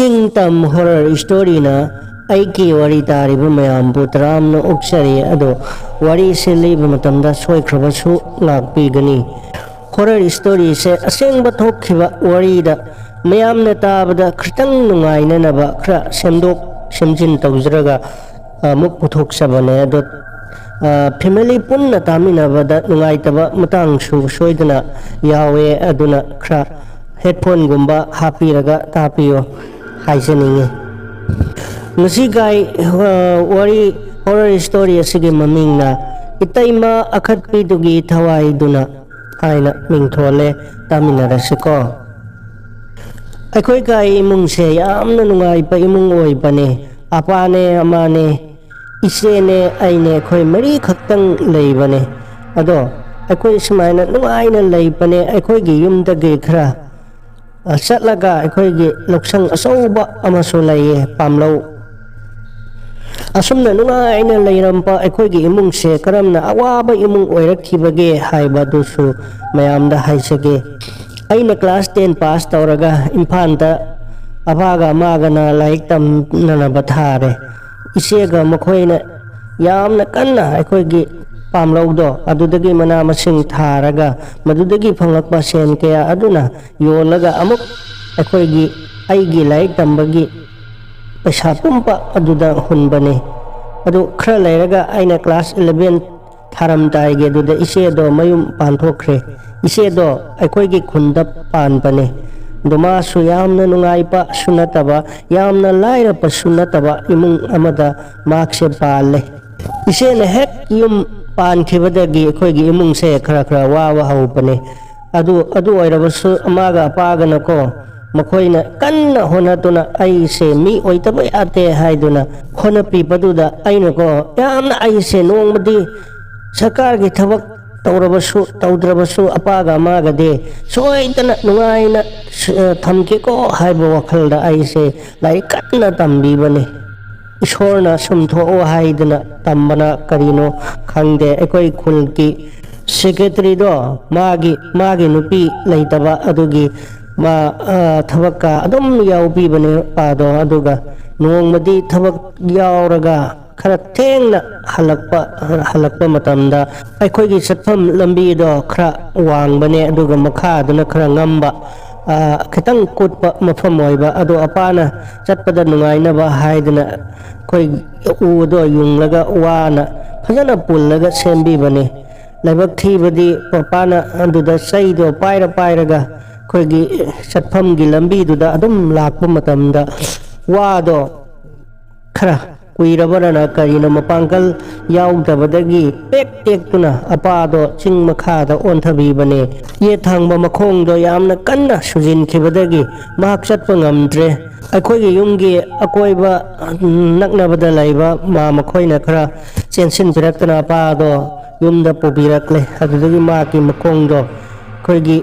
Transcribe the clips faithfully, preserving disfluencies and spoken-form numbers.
ꯅꯤꯡꯇꯝ ꯍꯣꯔꯔ ꯁ꯭ꯇꯣꯔꯤꯅ ꯑꯩꯒꯤ ꯋꯥꯔꯤ ꯇꯥꯔꯤꯕ ꯃꯌꯥꯝꯕꯨ ꯇꯔꯥꯝꯅ ꯑꯣꯛꯆꯔꯤ꯫ ꯑꯗꯣ ꯋꯥꯔꯤꯁꯦ ꯂꯤꯕ ꯃꯇꯝꯗ ꯁꯣꯏꯈ꯭ꯔꯕꯁꯨ ꯉꯥꯛꯄꯤꯒꯅꯤ꯫ ꯍꯣꯔꯔ ꯁ꯭ꯇꯣꯔꯤꯁꯦ ꯑꯁꯦꯡꯕ ꯊꯣꯛꯈꯤꯕ ꯋꯥꯔꯤꯗ ꯃꯌꯥꯝꯅ ꯇꯥꯕꯗ ꯈꯤꯇꯪ ꯅꯨꯡꯉꯥꯏꯅꯅꯕ ꯈꯔ ꯁꯦꯝꯗꯣꯛ ꯁꯦꯝꯖꯤꯟ ꯇꯧꯖꯔꯒ ꯑꯃꯨꯛ ꯄꯨꯊꯣꯛꯆꯕꯅꯦ꯫ ꯑꯗꯣ ꯐꯦꯃꯤꯂꯤ ꯄꯨꯟꯅ ꯇꯥꯃꯤꯟꯅꯕꯗ ꯅꯨꯡꯉꯥꯏꯇꯕ ꯃꯇꯥꯡꯁꯨ ꯁꯣꯏꯗꯅ ꯌꯥꯎꯋꯦ꯫ ꯑꯗꯨꯅ ꯈꯔ ꯍꯦꯠꯐꯣꯟꯒꯨꯝꯕ ꯍꯥꯞꯄꯤꯔꯒ ꯇꯥꯕꯤꯌꯨ ꯍꯥꯏꯖꯅꯤꯡꯉꯤ꯫ ꯉꯁꯤꯒꯥꯏ ꯋꯥꯔꯤ ꯍꯣꯔꯔ ꯁ꯭ꯇꯣꯔꯤ ꯑꯁꯤꯒꯤ ꯃꯃꯤꯡꯅ ꯏꯇꯩꯃ ꯑꯈꯠꯄꯤꯗꯨꯒꯤ ꯊꯋꯥꯏꯗꯨꯅ ꯍꯥꯏꯅ ꯃꯤꯡꯊꯣꯜꯂꯦ꯫ ꯇꯥꯃꯤꯟꯅꯔꯁꯤꯀꯣ꯫ ꯑꯩꯈꯣꯏ ꯀꯥꯏ ꯏꯃꯨꯡꯁꯦ ꯌꯥꯝꯅ ꯅꯨꯡꯉꯥꯏꯕ ꯏꯃꯨꯡ ꯑꯣꯏꯕꯅꯦ꯫ ꯑꯄꯥꯅꯦ, ꯑꯃꯥꯅꯦ, ꯏꯆꯦꯅꯦ, ꯑꯩꯅꯦ, ꯑꯩꯈꯣꯏ ꯃꯔꯤ ꯈꯛꯇꯪ ꯂꯩꯕꯅꯦ꯫ ꯑꯗꯣ ꯑꯩꯈꯣꯏ ꯁꯨꯃꯥꯏꯅ ꯅꯨꯡꯉꯥꯏꯅ ꯂꯩꯕꯅꯦ꯫ ꯑꯩꯈꯣꯏꯒꯤ ꯌꯨꯝꯗꯒꯤ ꯈꯔ ꯆꯠꯂꯒ ꯑꯩꯈꯣꯏꯒꯤ ꯂꯧꯁꯪ ꯑꯆꯧꯕ ꯑꯃꯁꯨ ꯂꯩꯌꯦ, ꯄꯥꯝꯂꯧ꯫ ꯑꯁꯨꯝꯅ ꯅꯨꯡꯉꯥꯏꯅ ꯂꯩꯔꯝꯕ ꯑꯩꯈꯣꯏꯒꯤ ꯏꯃꯨꯡꯁꯦ ꯀꯔꯝꯅ ꯑꯋꯥꯕ ꯏꯃꯨꯡ ꯑꯣꯏꯔꯛꯈꯤꯕꯒꯦ ꯍꯥꯏꯕꯗꯨꯁꯨ ꯃꯌꯥꯝꯗ ꯍꯥꯏꯖꯒꯦ꯫ ꯑꯩꯅ ꯀ꯭ꯂꯥꯁ ꯇꯦꯟ ꯄꯥꯁ ꯇꯧꯔꯒ ꯏꯝꯐꯥꯜꯗ ꯑꯄꯥꯒ ꯑꯃꯥꯒꯅ ꯂꯥꯏꯔꯤꯛ ꯇꯝꯅꯅꯕ ꯊꯥꯔꯦ꯫ ꯏꯆꯦꯒ ꯃꯈꯣꯏꯅ ꯌꯥꯝꯅ ꯀꯟꯅ ꯑꯩꯈꯣꯏꯒꯤ ꯄꯥꯝꯂꯧꯗꯣ ꯑꯗꯨꯗꯒꯤ ꯃꯅꯥ ꯃꯁꯤꯡ ꯊꯥꯔꯒ ꯃꯗꯨꯗꯒꯤ ꯐꯪꯂꯛꯄ ꯁꯦꯟ ꯀꯌꯥ ꯑꯗꯨꯅ ꯌꯣꯜꯂꯒ ꯑꯃꯨꯛ ꯑꯩꯈꯣꯏꯒꯤ, ꯑꯩꯒꯤ ꯂꯥꯏꯔꯤꯛ ꯇꯝꯕꯒꯤ ꯄꯩꯁꯥ ꯄꯨꯝꯕ ꯑꯗꯨꯗ ꯍꯨꯟꯕꯅꯤ꯫ ꯑꯗꯨ ꯈꯔ ꯂꯩꯔꯒ ꯑꯩꯅ ꯀ꯭ꯂꯥꯁ ꯏꯂꯚꯦꯟ ꯊꯥꯔꯝꯗꯥꯏꯒꯤ ꯑꯗꯨꯗ ꯏꯆꯦꯗꯣ ꯃꯌꯨꯝ ꯄꯥꯟꯊꯣꯛꯈ꯭ꯔꯦ꯫ ꯏꯆꯦꯗꯣ ꯑꯩꯈꯣꯏꯒꯤ ꯈꯨꯟꯗ ꯄꯥꯟꯕꯅꯦ꯫ ꯑꯗꯣ ꯃꯥꯁꯨ ꯌꯥꯝꯅ ꯅꯨꯡꯉꯥꯏꯕꯁꯨ ꯅꯠꯇꯕ, ꯌꯥꯝꯅ ꯂꯥꯏꯔꯕꯁꯨ ꯅꯠꯇꯕ ꯏꯃꯨꯡ ꯑꯃꯗ ꯃꯍꯥꯛꯁꯦ ꯄꯥꯜꯂꯦ꯫ ꯏꯆꯦꯅ ꯍꯦꯛ ꯌꯨꯝ ꯄꯥꯟꯈꯤꯕꯗꯒꯤ ꯑꯩꯈꯣꯏꯒꯤ ꯏꯃꯨꯡꯁꯦ ꯈꯔ ꯈꯔ ꯋꯥꯕ ꯍꯧꯕꯅꯦ꯫ ꯑꯗꯨ, ꯑꯗꯨ ꯑꯣꯏꯔꯕꯁꯨ ꯑꯃꯒ ꯑꯄꯥꯒꯅꯀꯣ, ꯃꯈꯣꯏꯅ ꯀꯟꯅ ꯍꯣꯠꯅꯗꯨꯅ ꯑꯩꯁꯦ ꯃꯤ ꯑꯣꯏꯗꯕ ꯌꯥꯗꯦ ꯍꯥꯏꯗꯨꯅ ꯍꯣꯠꯅꯕꯤꯕꯗꯨꯗ ꯑꯩꯅꯀꯣ, ꯌꯥꯝꯅ ꯑꯩꯁꯦ ꯅꯣꯡꯃꯗꯤ ꯁꯔꯀꯥꯔꯒꯤ ꯊꯕꯛ ꯇꯧꯔꯕꯁꯨ ꯇꯧꯗ꯭ꯔꯕꯁꯨ ꯑꯄꯥꯒ ꯑꯃꯒꯗꯤ ꯁꯣꯏꯗꯅ ꯅꯨꯡꯉꯥꯏꯅ ꯊꯝꯒꯦꯀꯣ ꯍꯥꯏꯕ ꯋꯥꯈꯜꯗ ꯑꯩꯁꯦ ꯂꯥꯏꯔꯤꯛ ꯀꯟꯅ ꯇꯝꯕꯤꯕꯅꯤ꯫ ꯏꯁꯣꯔꯅ ꯁꯨꯝ ꯊꯣꯛꯑꯣ ꯍꯥꯏꯗꯅ ꯇꯝꯕꯅ ꯀꯔꯤꯅꯣ ꯈꯪꯗꯦ꯫ ꯑꯩꯈꯣꯏ ꯈꯨꯜꯒꯤ ꯁꯦꯀ꯭ꯔꯦꯇꯔꯤꯗꯣ ꯃꯥꯒꯤ, ꯃꯥꯒꯤ ꯅꯨꯄꯤ ꯂꯩꯇꯕ ꯑꯗꯨꯒꯤ ꯃꯥ ꯊꯕꯛꯀ ꯑꯗꯨꯝ ꯌꯥꯎꯕꯤꯕꯅꯦ ꯃꯄꯥꯗꯣ꯫ ꯑꯗꯨꯒ ꯅꯣꯡꯃꯗꯤ ꯊꯕꯛ ꯌꯥꯎꯔꯒ ꯈꯔ ꯊꯦꯡꯅ ꯍꯜꯂꯛꯄ ꯍꯜꯂꯛꯄ ꯃꯇꯝꯗ ꯑꯩꯈꯣꯏꯒꯤ ꯆꯠꯐꯝ ꯂꯝꯕꯤꯗꯣ ꯈꯔ ꯋꯥꯡꯕꯅꯦ, ꯑꯗꯨꯒ ꯃꯈꯥꯗꯨꯅ ꯈꯔ ꯉꯝꯕ, ꯈꯤꯇꯪ ꯀꯨꯠꯄ ꯃꯐꯝ ꯑꯣꯏꯕ꯫ ꯑꯗꯣ ꯑꯄꯥꯅ ꯆꯠꯄꯗ ꯅꯨꯡꯉꯥꯏꯅꯕ ꯍꯥꯏꯗꯅ ꯑꯩꯈꯣꯏ ꯎꯗꯣ ꯌꯨꯡꯂꯒ ꯋꯥꯅ ꯐꯖꯅ ꯄꯨꯜꯂꯒ ꯁꯦꯝꯕꯤꯕꯅꯤ꯫ ꯂꯥꯏꯕꯛ ꯊꯤꯕꯗꯤ ꯃꯄꯥꯅ ꯑꯗꯨꯗ ꯆꯩꯗꯣ ꯄꯥꯏꯔ ꯄꯥꯏꯔꯒ ꯑꯩꯈꯣꯏꯒꯤ ꯆꯠꯐꯝꯒꯤ ꯂꯝꯕꯤꯗꯨꯗ ꯑꯗꯨꯝ ꯂꯥꯛꯄ ꯃꯇꯝꯗ ꯋꯥꯗꯣ ꯈꯔ ꯀꯨꯏꯔꯕꯅ ꯀꯔꯤꯅꯣ ꯃꯄꯥꯡꯒꯜ ꯌꯥꯎꯗꯕꯗꯒꯤ ꯄꯦꯛ ꯇꯦꯛꯇꯨꯅ ꯑꯄꯥꯗꯣ ꯆꯤꯡ ꯃꯈꯥꯗ ꯑꯣꯟꯊꯕꯤꯕꯅꯦ꯫ ꯌꯦꯠ ꯊꯪꯕ ꯃꯈꯣꯡꯗꯣ ꯌꯥꯝꯅ ꯀꯟꯅ ꯁꯨꯖꯤꯟꯈꯤꯕꯗꯒꯤ ꯃꯍꯥꯛ ꯆꯠꯄ ꯉꯝꯗ꯭ꯔꯦ꯫ ꯑꯩꯈꯣꯏꯒꯤ ꯌꯨꯝꯒꯤ ꯑꯀꯣꯏꯕ ꯅꯛꯅꯕꯗ ꯂꯩꯕ ꯃꯥ ꯃꯈꯣꯏꯅ ꯈꯔ ꯆꯦꯟꯁꯤꯟꯕꯤꯔꯛꯇꯅ ꯑꯄꯥꯗꯣ ꯌꯨꯝꯗ ꯄꯨꯕꯤꯔꯛꯂꯦ꯫ ꯑꯗꯨꯗꯒꯤ ꯃꯥꯒꯤ ꯃꯈꯣꯡꯗꯣ ꯑꯩꯈꯣꯏꯒꯤ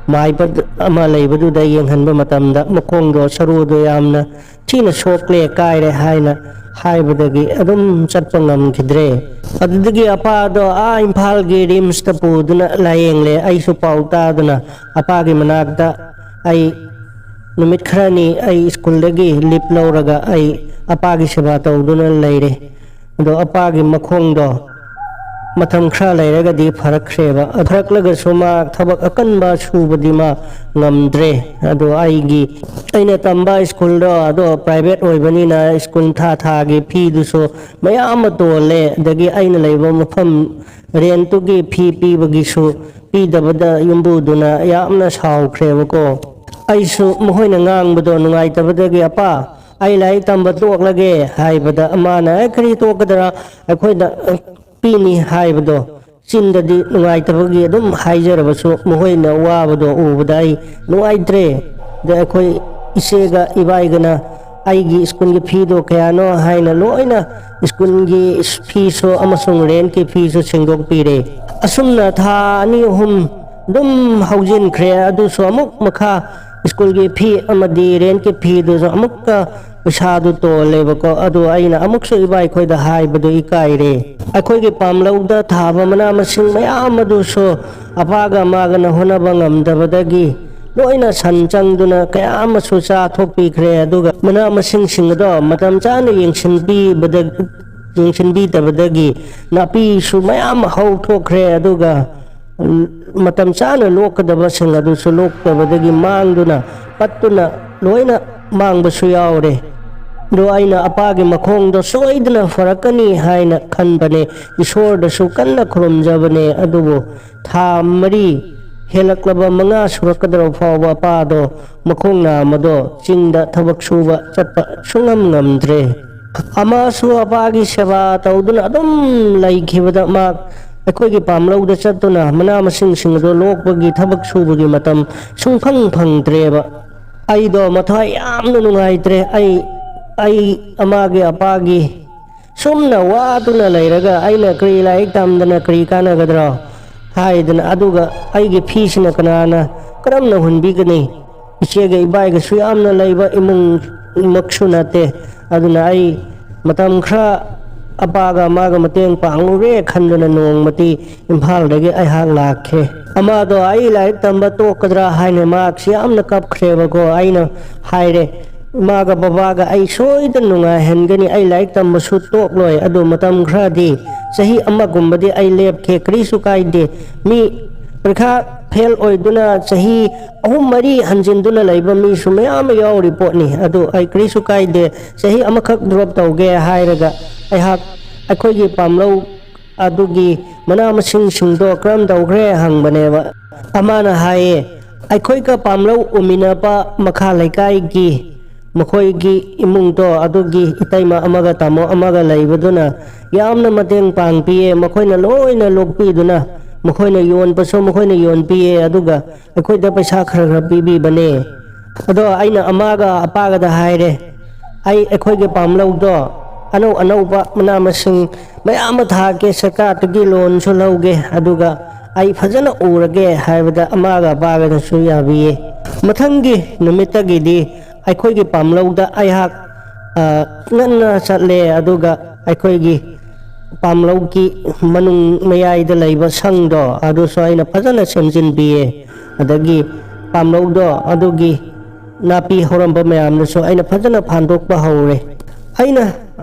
ꯃꯥꯏꯕ ꯑꯃ ꯂꯩꯕꯗꯨꯗ ꯌꯦꯡꯍꯟꯕ ꯃꯇꯝꯗ ꯃꯈꯣꯡꯗꯣ ꯁꯔꯨꯗꯣ ꯌꯥꯝꯅ ꯊꯤꯅ ꯁꯣꯛꯂꯦ, ꯀꯥꯏꯔꯦ ꯍꯥꯏꯅ ꯍꯥꯏꯕꯗꯒꯤ ꯑꯗꯨꯝ ꯆꯠꯄ ꯉꯝꯈꯤꯗ꯭ꯔꯦ꯫ ꯑꯗꯨꯗꯒꯤ ꯑꯄꯥꯗꯣ ꯑꯥ ꯏꯝꯐꯥꯜꯒꯤ ꯔꯤꯝꯁꯇ ꯄꯨꯗꯨꯅ ꯂꯥꯏꯌꯦꯡꯂꯦ꯫ ꯑꯩꯁꯨ ꯄꯥꯎ ꯇꯥꯗꯨꯅ ꯑꯄꯥꯒꯤ ꯃꯅꯥꯛꯇ ꯑꯩ ꯅꯨꯃꯤꯠ ꯈꯔꯅꯤ ꯑꯩ ꯁ꯭ꯀꯨꯜꯗꯒꯤ ꯂꯤꯞ ꯂꯧꯔꯒ ꯑꯩ ꯑꯄꯥꯒꯤ ꯁꯦꯕꯥ ꯇꯧꯗꯨꯅ ꯂꯩꯔꯦ꯫ ꯑꯗꯣ ꯑꯄꯥꯒꯤ ꯃꯈꯣꯡꯗꯣ ꯃꯇꯝ ꯈꯔ ꯂꯩꯔꯒꯗꯤ ꯐꯔꯛꯈ꯭ꯔꯦꯕ꯫ ꯐꯔꯛꯂꯒꯁꯨ ꯃꯥ ꯊꯕꯛ ꯑꯀꯟꯕ ꯁꯨꯕꯗꯤ ꯃꯥ ꯉꯝꯗ꯭ꯔꯦ꯫ ꯑꯗꯣ ꯑꯩꯒꯤ ꯑꯩꯅ ꯇꯝꯕ ꯁ꯭ꯀꯨꯜꯗꯣ ꯑꯗꯣ ꯄ꯭ꯔꯥꯏꯚꯦꯠ ꯑꯣꯏꯕꯅꯤꯅ ꯁ꯭ꯀꯨꯜ ꯊꯥ ꯊꯥꯒꯤ ꯐꯤꯗꯨꯁꯨ ꯃꯌꯥꯝ ꯑꯃ ꯇꯣꯜꯂꯦ꯫ ꯑꯗꯒꯤ ꯑꯩꯅ ꯂꯩꯕ ꯃꯐꯝ ꯔꯦꯟꯇꯨꯒꯤ ꯐꯤ ꯄꯤꯕꯒꯤꯁꯨ ꯄꯤꯗꯕꯗ ꯌꯨꯝꯕꯨꯗꯨꯅ ꯌꯥꯝꯅ ꯁꯥꯎꯈ꯭ꯔꯦꯕꯀꯣ꯫ ꯑꯩꯁꯨ ꯃꯈꯣꯏꯅ ꯉꯥꯡꯕꯗꯣ ꯅꯨꯡꯉꯥꯏꯇꯕꯗꯒꯤ, "ꯑꯄꯥ, ꯑꯩ ꯂꯥꯏꯔꯤꯛ ꯇꯝꯕ ꯇꯣꯛꯂꯒꯦ" ꯍꯥꯏꯕꯗ ꯃꯥꯅ, "ꯑꯦ, ꯀꯔꯤ ꯇꯣꯛꯀꯗ꯭ꯔꯥ? ꯑꯩꯈꯣꯏꯅ ꯄꯤꯅꯤ" ꯍꯥꯏꯕꯗꯣ ꯆꯤꯟꯗꯗꯤ ꯅꯨꯡꯉꯥꯏꯇꯕꯒꯤ ꯑꯗꯨꯝ ꯍꯥꯏꯖꯔꯕꯁꯨ ꯃꯈꯣꯏꯅ ꯋꯥꯕꯗꯣ ꯎꯕꯗ ꯑꯩ ꯅꯨꯡꯉꯥꯏꯇ꯭ꯔꯦ꯫ ꯑꯗ ꯑꯩꯈꯣꯏ ꯏꯆꯦꯒ ꯏꯕꯥꯏꯒꯅ ꯑꯩꯒꯤ ꯁ꯭ꯀꯨꯜꯒꯤ ꯐꯤꯗꯣ ꯀꯌꯥꯅꯣ ꯍꯥꯏꯅ ꯂꯣꯏꯅ ꯁ꯭ꯀꯨꯜꯒꯤ ꯐꯤꯁꯨ ꯑꯃꯁꯨꯡ ꯔꯦꯟꯠꯀꯤ ꯐꯤꯁꯨ ꯁꯦꯡꯗꯣꯛꯄꯤꯔꯦ꯫ ꯑꯁꯨꯝꯅ ꯊꯥ ꯑꯅꯤ ꯑꯍꯨꯝ ꯑꯗꯨꯝ ꯍꯧꯖꯤꯟꯈ꯭ꯔꯦ꯫ ꯑꯗꯨꯁꯨ ꯑꯃꯨꯛ ꯃꯈꯥ ꯁ꯭ꯀꯨꯜꯒꯤ ꯐꯤ ꯑꯃꯗꯤ ꯔꯦꯟꯠꯀꯤ ꯐꯤꯗꯨꯁꯨ ꯑꯃꯨꯛꯀ ꯄꯩꯁꯥꯗꯨ ꯇꯣꯜꯂꯦꯕꯀꯣ꯫ ꯑꯗꯨ ꯑꯩꯅ ꯑꯃꯨꯛꯁꯨ ꯏꯕꯥꯏꯈꯣꯏꯗ ꯍꯥꯏꯕꯗꯨ ꯏꯀꯥꯏꯔꯦ꯫ ꯑꯩꯈꯣꯏꯒꯤ ꯄꯥꯝꯂꯧꯗ ꯊꯥꯕ ꯃꯅꯥ ꯃꯁꯤꯡ ꯃꯌꯥꯝ ꯑꯗꯨꯁꯨ ꯑꯄꯥꯒ ꯑꯃꯥꯒꯅ ꯍꯣꯠꯅꯕ ꯉꯝꯗꯕꯗꯒꯤ ꯂꯣꯏꯅ ꯁꯟ ꯆꯪꯗꯨꯅ ꯀꯌꯥ ꯑꯃꯁꯨ ꯆꯥꯊꯣꯛꯄꯤꯈ꯭ꯔꯦ꯫ ꯑꯗꯨꯒ ꯃꯅꯥ ꯃꯁꯤꯡꯁꯤꯡ ꯑꯗꯣ ꯃꯇꯝ ꯆꯥꯅ ꯌꯦꯡꯁꯤꯟꯕꯤꯕꯗ ꯌꯦꯡꯁꯤꯟꯕꯤꯗꯕꯗꯒꯤ ꯅꯥꯄꯤꯁꯨ ꯃꯌꯥꯝ ꯍꯧꯊꯣꯛꯈ꯭ꯔꯦ꯫ ꯑꯗꯨꯒ ꯃꯇꯝ ꯆꯥꯅ ꯂꯣꯛꯀꯗꯕꯁꯤꯡ ꯑꯗꯨꯁꯨ ꯂꯣꯛꯇꯕꯗꯒꯤ ꯃꯥꯡꯗꯨꯅ ꯄꯠꯇꯨꯅ ꯂꯣꯏꯅ ꯃꯥꯡꯕꯁꯨ ꯌꯥꯎꯔꯦ꯫ ꯑꯗꯣ ꯑꯩꯅ ꯑꯄꯥꯒꯤ ꯃꯈꯣꯡꯗꯣ ꯁꯣꯏꯗꯅ ꯐꯔꯛꯀꯅꯤ ꯍꯥꯏꯅ ꯈꯟꯕꯅꯦ, ꯏꯁꯣꯔꯗꯁꯨ ꯀꯟꯅ ꯈꯨꯔꯨꯝꯖꯕꯅꯦ꯫ ꯑꯗꯨꯕꯨ ꯊꯥ ꯃꯔꯤ ꯍꯦꯜꯂꯛꯂꯕ, ꯃꯉꯥ ꯁꯨꯔꯛꯀꯗꯧꯔꯕ ꯐꯥꯎꯕ ꯑꯄꯥꯗꯣ ꯃꯈꯣꯡ ꯅꯥꯝꯃꯗꯣ ꯆꯤꯡꯗ ꯊꯕꯛ ꯁꯨꯕ ꯆꯠꯄ ꯁꯨꯡꯉꯝ ꯉꯝꯗ꯭ꯔꯦ꯫ ꯑꯃꯁꯨ ꯑꯄꯥꯒꯤ ꯁꯦꯕꯥ ꯇꯧꯗꯨꯅ ꯑꯗꯨꯝ ꯂꯩꯈꯤꯕꯗ ꯃꯥ ꯑꯩꯈꯣꯏꯒꯤ ꯄꯥꯝꯂꯧꯗ ꯆꯠꯇꯨꯅ ꯃꯅꯥ ꯃꯁꯤꯡꯁꯤꯡ ꯑꯗꯨ ꯂꯣꯛꯄꯒꯤ ꯊꯕꯛ ꯁꯨꯕꯒꯤ ꯃꯇꯝ ꯁꯨꯡꯐꯪ ꯐꯪꯗ꯭ꯔꯦꯕ꯫ ꯑꯩꯗꯣ ꯃꯊ꯭ꯋꯥꯏ ꯌꯥꯝꯅ ꯅꯨꯡꯉꯥꯏꯇ꯭ꯔꯦ꯫ ꯑꯩ ꯑꯩ ꯑꯃꯒꯤ ꯑꯄꯥꯒꯤ ꯁꯨꯝꯅ ꯋꯥꯗꯨꯅ ꯂꯩꯔꯒ ꯑꯩꯅ ꯀꯔꯤ ꯂꯥꯏꯔꯤꯛ ꯇꯝꯗꯅ ꯀꯔꯤ ꯀꯥꯟꯅꯒꯗ꯭ꯔꯣ ꯍꯥꯏꯗꯅ, ꯑꯗꯨꯒ ꯑꯩꯒꯤ ꯐꯤꯁꯤꯅ ꯀꯅꯥꯅ ꯀꯔꯝꯅ ꯍꯨꯟꯕꯤꯒꯅꯤ? ꯏꯆꯦꯒ ꯏꯕꯥꯏꯒꯁꯨ ꯌꯥꯝꯅ ꯂꯩꯕ ꯏꯃꯨꯡꯃꯛꯁꯨ ꯅꯠꯇꯦ꯫ ꯑꯗꯨꯅ ꯑꯩ ꯃꯇꯝ ꯈꯔ ꯑꯄꯥꯒ ꯑꯃꯒ ꯃꯇꯦꯡ ꯄꯥꯡꯂꯨꯔꯦ ꯈꯟꯗꯨꯅ ꯅꯣꯡꯃꯗꯤ ꯏꯝꯐꯥꯜꯗꯒꯤ ꯑꯩꯍꯥꯛ ꯂꯥꯛꯈꯤ꯫ ꯑꯃꯗꯣ ꯑꯩ ꯂꯥꯏꯔꯤꯛ ꯇꯝꯕ ꯇꯣꯛꯀꯗ꯭ꯔꯥ ꯍꯥꯏꯅ ꯃꯍꯥꯛꯁꯤ ꯌꯥꯝꯅ ꯀꯞꯈ꯭ꯔꯦꯕꯀꯣ꯫ ꯑꯩꯅ ꯍꯥꯏꯔꯦ, "ꯏꯃꯥꯒ ꯕꯕꯥꯒ ꯑꯩ ꯁꯣꯏꯗꯅ ꯅꯨꯡꯉꯥꯏꯍꯟꯒꯅꯤ꯫ ꯑꯩ ꯂꯥꯏꯔꯤꯛ ꯇꯝꯕꯁꯨ ꯇꯣꯛꯂꯣꯏ꯫ ꯑꯗꯨ ꯃꯇꯝ ꯈꯔꯗꯤ, ꯆꯍꯤ ꯑꯃꯒꯨꯝꯕꯗꯤ ꯑꯩ ꯂꯦꯞꯀꯦ, ꯀꯔꯤꯁꯨ ꯀꯥꯏꯗꯦ꯫ ꯃꯤ ꯄꯔꯤꯈꯥ ꯐꯦꯜ ꯑꯣꯏꯗꯨꯅ ꯆꯍꯤ ꯑꯍꯨꯝ ꯃꯔꯤ ꯍꯟꯖꯤꯟꯗꯨꯅ ꯂꯩꯕ ꯃꯤꯁꯨ ꯃꯌꯥꯝ ꯑꯃ ꯌꯥꯎꯔꯤ ꯄꯣꯠꯅꯤ꯫ ꯑꯗꯨ ꯑꯩ ꯀꯔꯤꯁꯨ ꯀꯥꯏꯗꯦ, ꯆꯍꯤ ꯑꯃꯈꯛ ꯗ꯭ꯔꯣꯞ ꯇꯧꯒꯦ" ꯍꯥꯏꯔꯒ ꯑꯩꯍꯥꯛ ꯑꯩꯈꯣꯏꯒꯤ ꯄꯥꯝꯂꯧ ꯑꯗꯨꯒꯤ ꯃꯅꯥ ꯃꯁꯤꯡꯁꯤꯡꯗꯣ ꯀꯔꯝ ꯇꯧꯈ꯭ꯔꯦ ꯍꯪꯕꯅꯦꯕ꯫ ꯑꯃꯅ ꯍꯥꯏꯌꯦ, "ꯑꯩꯈꯣꯏꯒ ꯄꯥꯝꯂꯧ ꯎꯃꯤꯟꯅꯕ ꯃꯈꯥ ꯂꯩꯀꯥꯏꯒꯤ ꯃꯈꯣꯏꯒꯤ ꯏꯃꯨꯡꯗꯣ ꯑꯗꯨꯒꯤ ꯏꯇꯩꯃ ꯑꯃꯒ ꯇꯥꯃꯣ ꯑꯃꯒ ꯂꯩꯕꯗꯨꯅ ꯌꯥꯝꯅ ꯃꯇꯦꯡ ꯄꯥꯡꯕꯤꯌꯦ꯫ ꯃꯈꯣꯏꯅ ꯂꯣꯏꯅ ꯂꯣꯛꯄꯤꯗꯨꯅ ꯃꯈꯣꯏꯅ ꯌꯣꯟꯕꯁꯨ ꯃꯈꯣꯏꯅ ꯌꯣꯟꯕꯤꯌꯦ, ꯑꯗꯨꯒ ꯑꯩꯈꯣꯏꯗ ꯄꯩꯁꯥ ꯈꯔ ꯈꯔ ꯄꯤꯕꯤꯕꯅꯦ"꯫ ꯑꯗꯣ ꯑꯩꯅ ꯑꯃꯒ ꯑꯄꯥꯒꯗ ꯍꯥꯏꯔꯦ, "ꯑꯩ ꯑꯩꯈꯣꯏꯒꯤ ꯄꯥꯝꯂꯧꯗꯣ ꯑꯅꯧ ꯑꯅꯧꯕ ꯃꯅꯥ ꯃꯁꯤꯡ ꯃꯌꯥꯝ ꯑꯃ ꯊꯥꯛꯀꯦ, ꯁꯔꯀꯥꯔꯗꯒꯤ ꯂꯣꯟꯁꯨ ꯂꯧꯒꯦ, ꯑꯗꯨꯒ ꯑꯩ ꯐꯖꯅ ꯎꯔꯒꯦ" ꯍꯥꯏꯕꯗ ꯑꯃꯒ ꯑꯄꯥꯒꯅꯁꯨ ꯌꯥꯕꯤꯌꯦ꯫ ꯃꯊꯪꯒꯤ ꯅꯨꯃꯤꯠꯇꯒꯤꯗꯤ ꯑꯩꯈꯣꯏꯒꯤ ꯄꯥꯝꯂꯧꯗ ꯑꯩꯍꯥꯛ ꯉꯟꯅ ꯆꯠꯂꯦ꯫ ꯑꯗꯨꯒ ꯑꯩꯈꯣꯏꯒꯤ ꯄꯥꯝꯂꯧꯒꯤ ꯃꯅꯨꯡ ꯃꯌꯥꯏꯗ ꯂꯩꯕ ꯁꯪꯗꯣ ꯑꯗꯨꯁꯨ ꯑꯩꯅ ꯐꯖꯅ ꯁꯦꯝꯖꯤꯟꯕꯤꯌꯦ꯫ ꯑꯗꯒꯤ ꯄꯥꯝꯂꯧꯗꯣ ꯑꯗꯨꯒꯤ ꯅꯥꯄꯤ ꯍꯧꯔꯝꯕ ꯃꯌꯥꯝꯗꯨꯁꯨ ꯑꯩꯅ ꯐꯖꯅ ꯐꯥꯟꯗꯣꯛꯄ ꯍꯧꯔꯦ꯫ ꯑꯩꯅ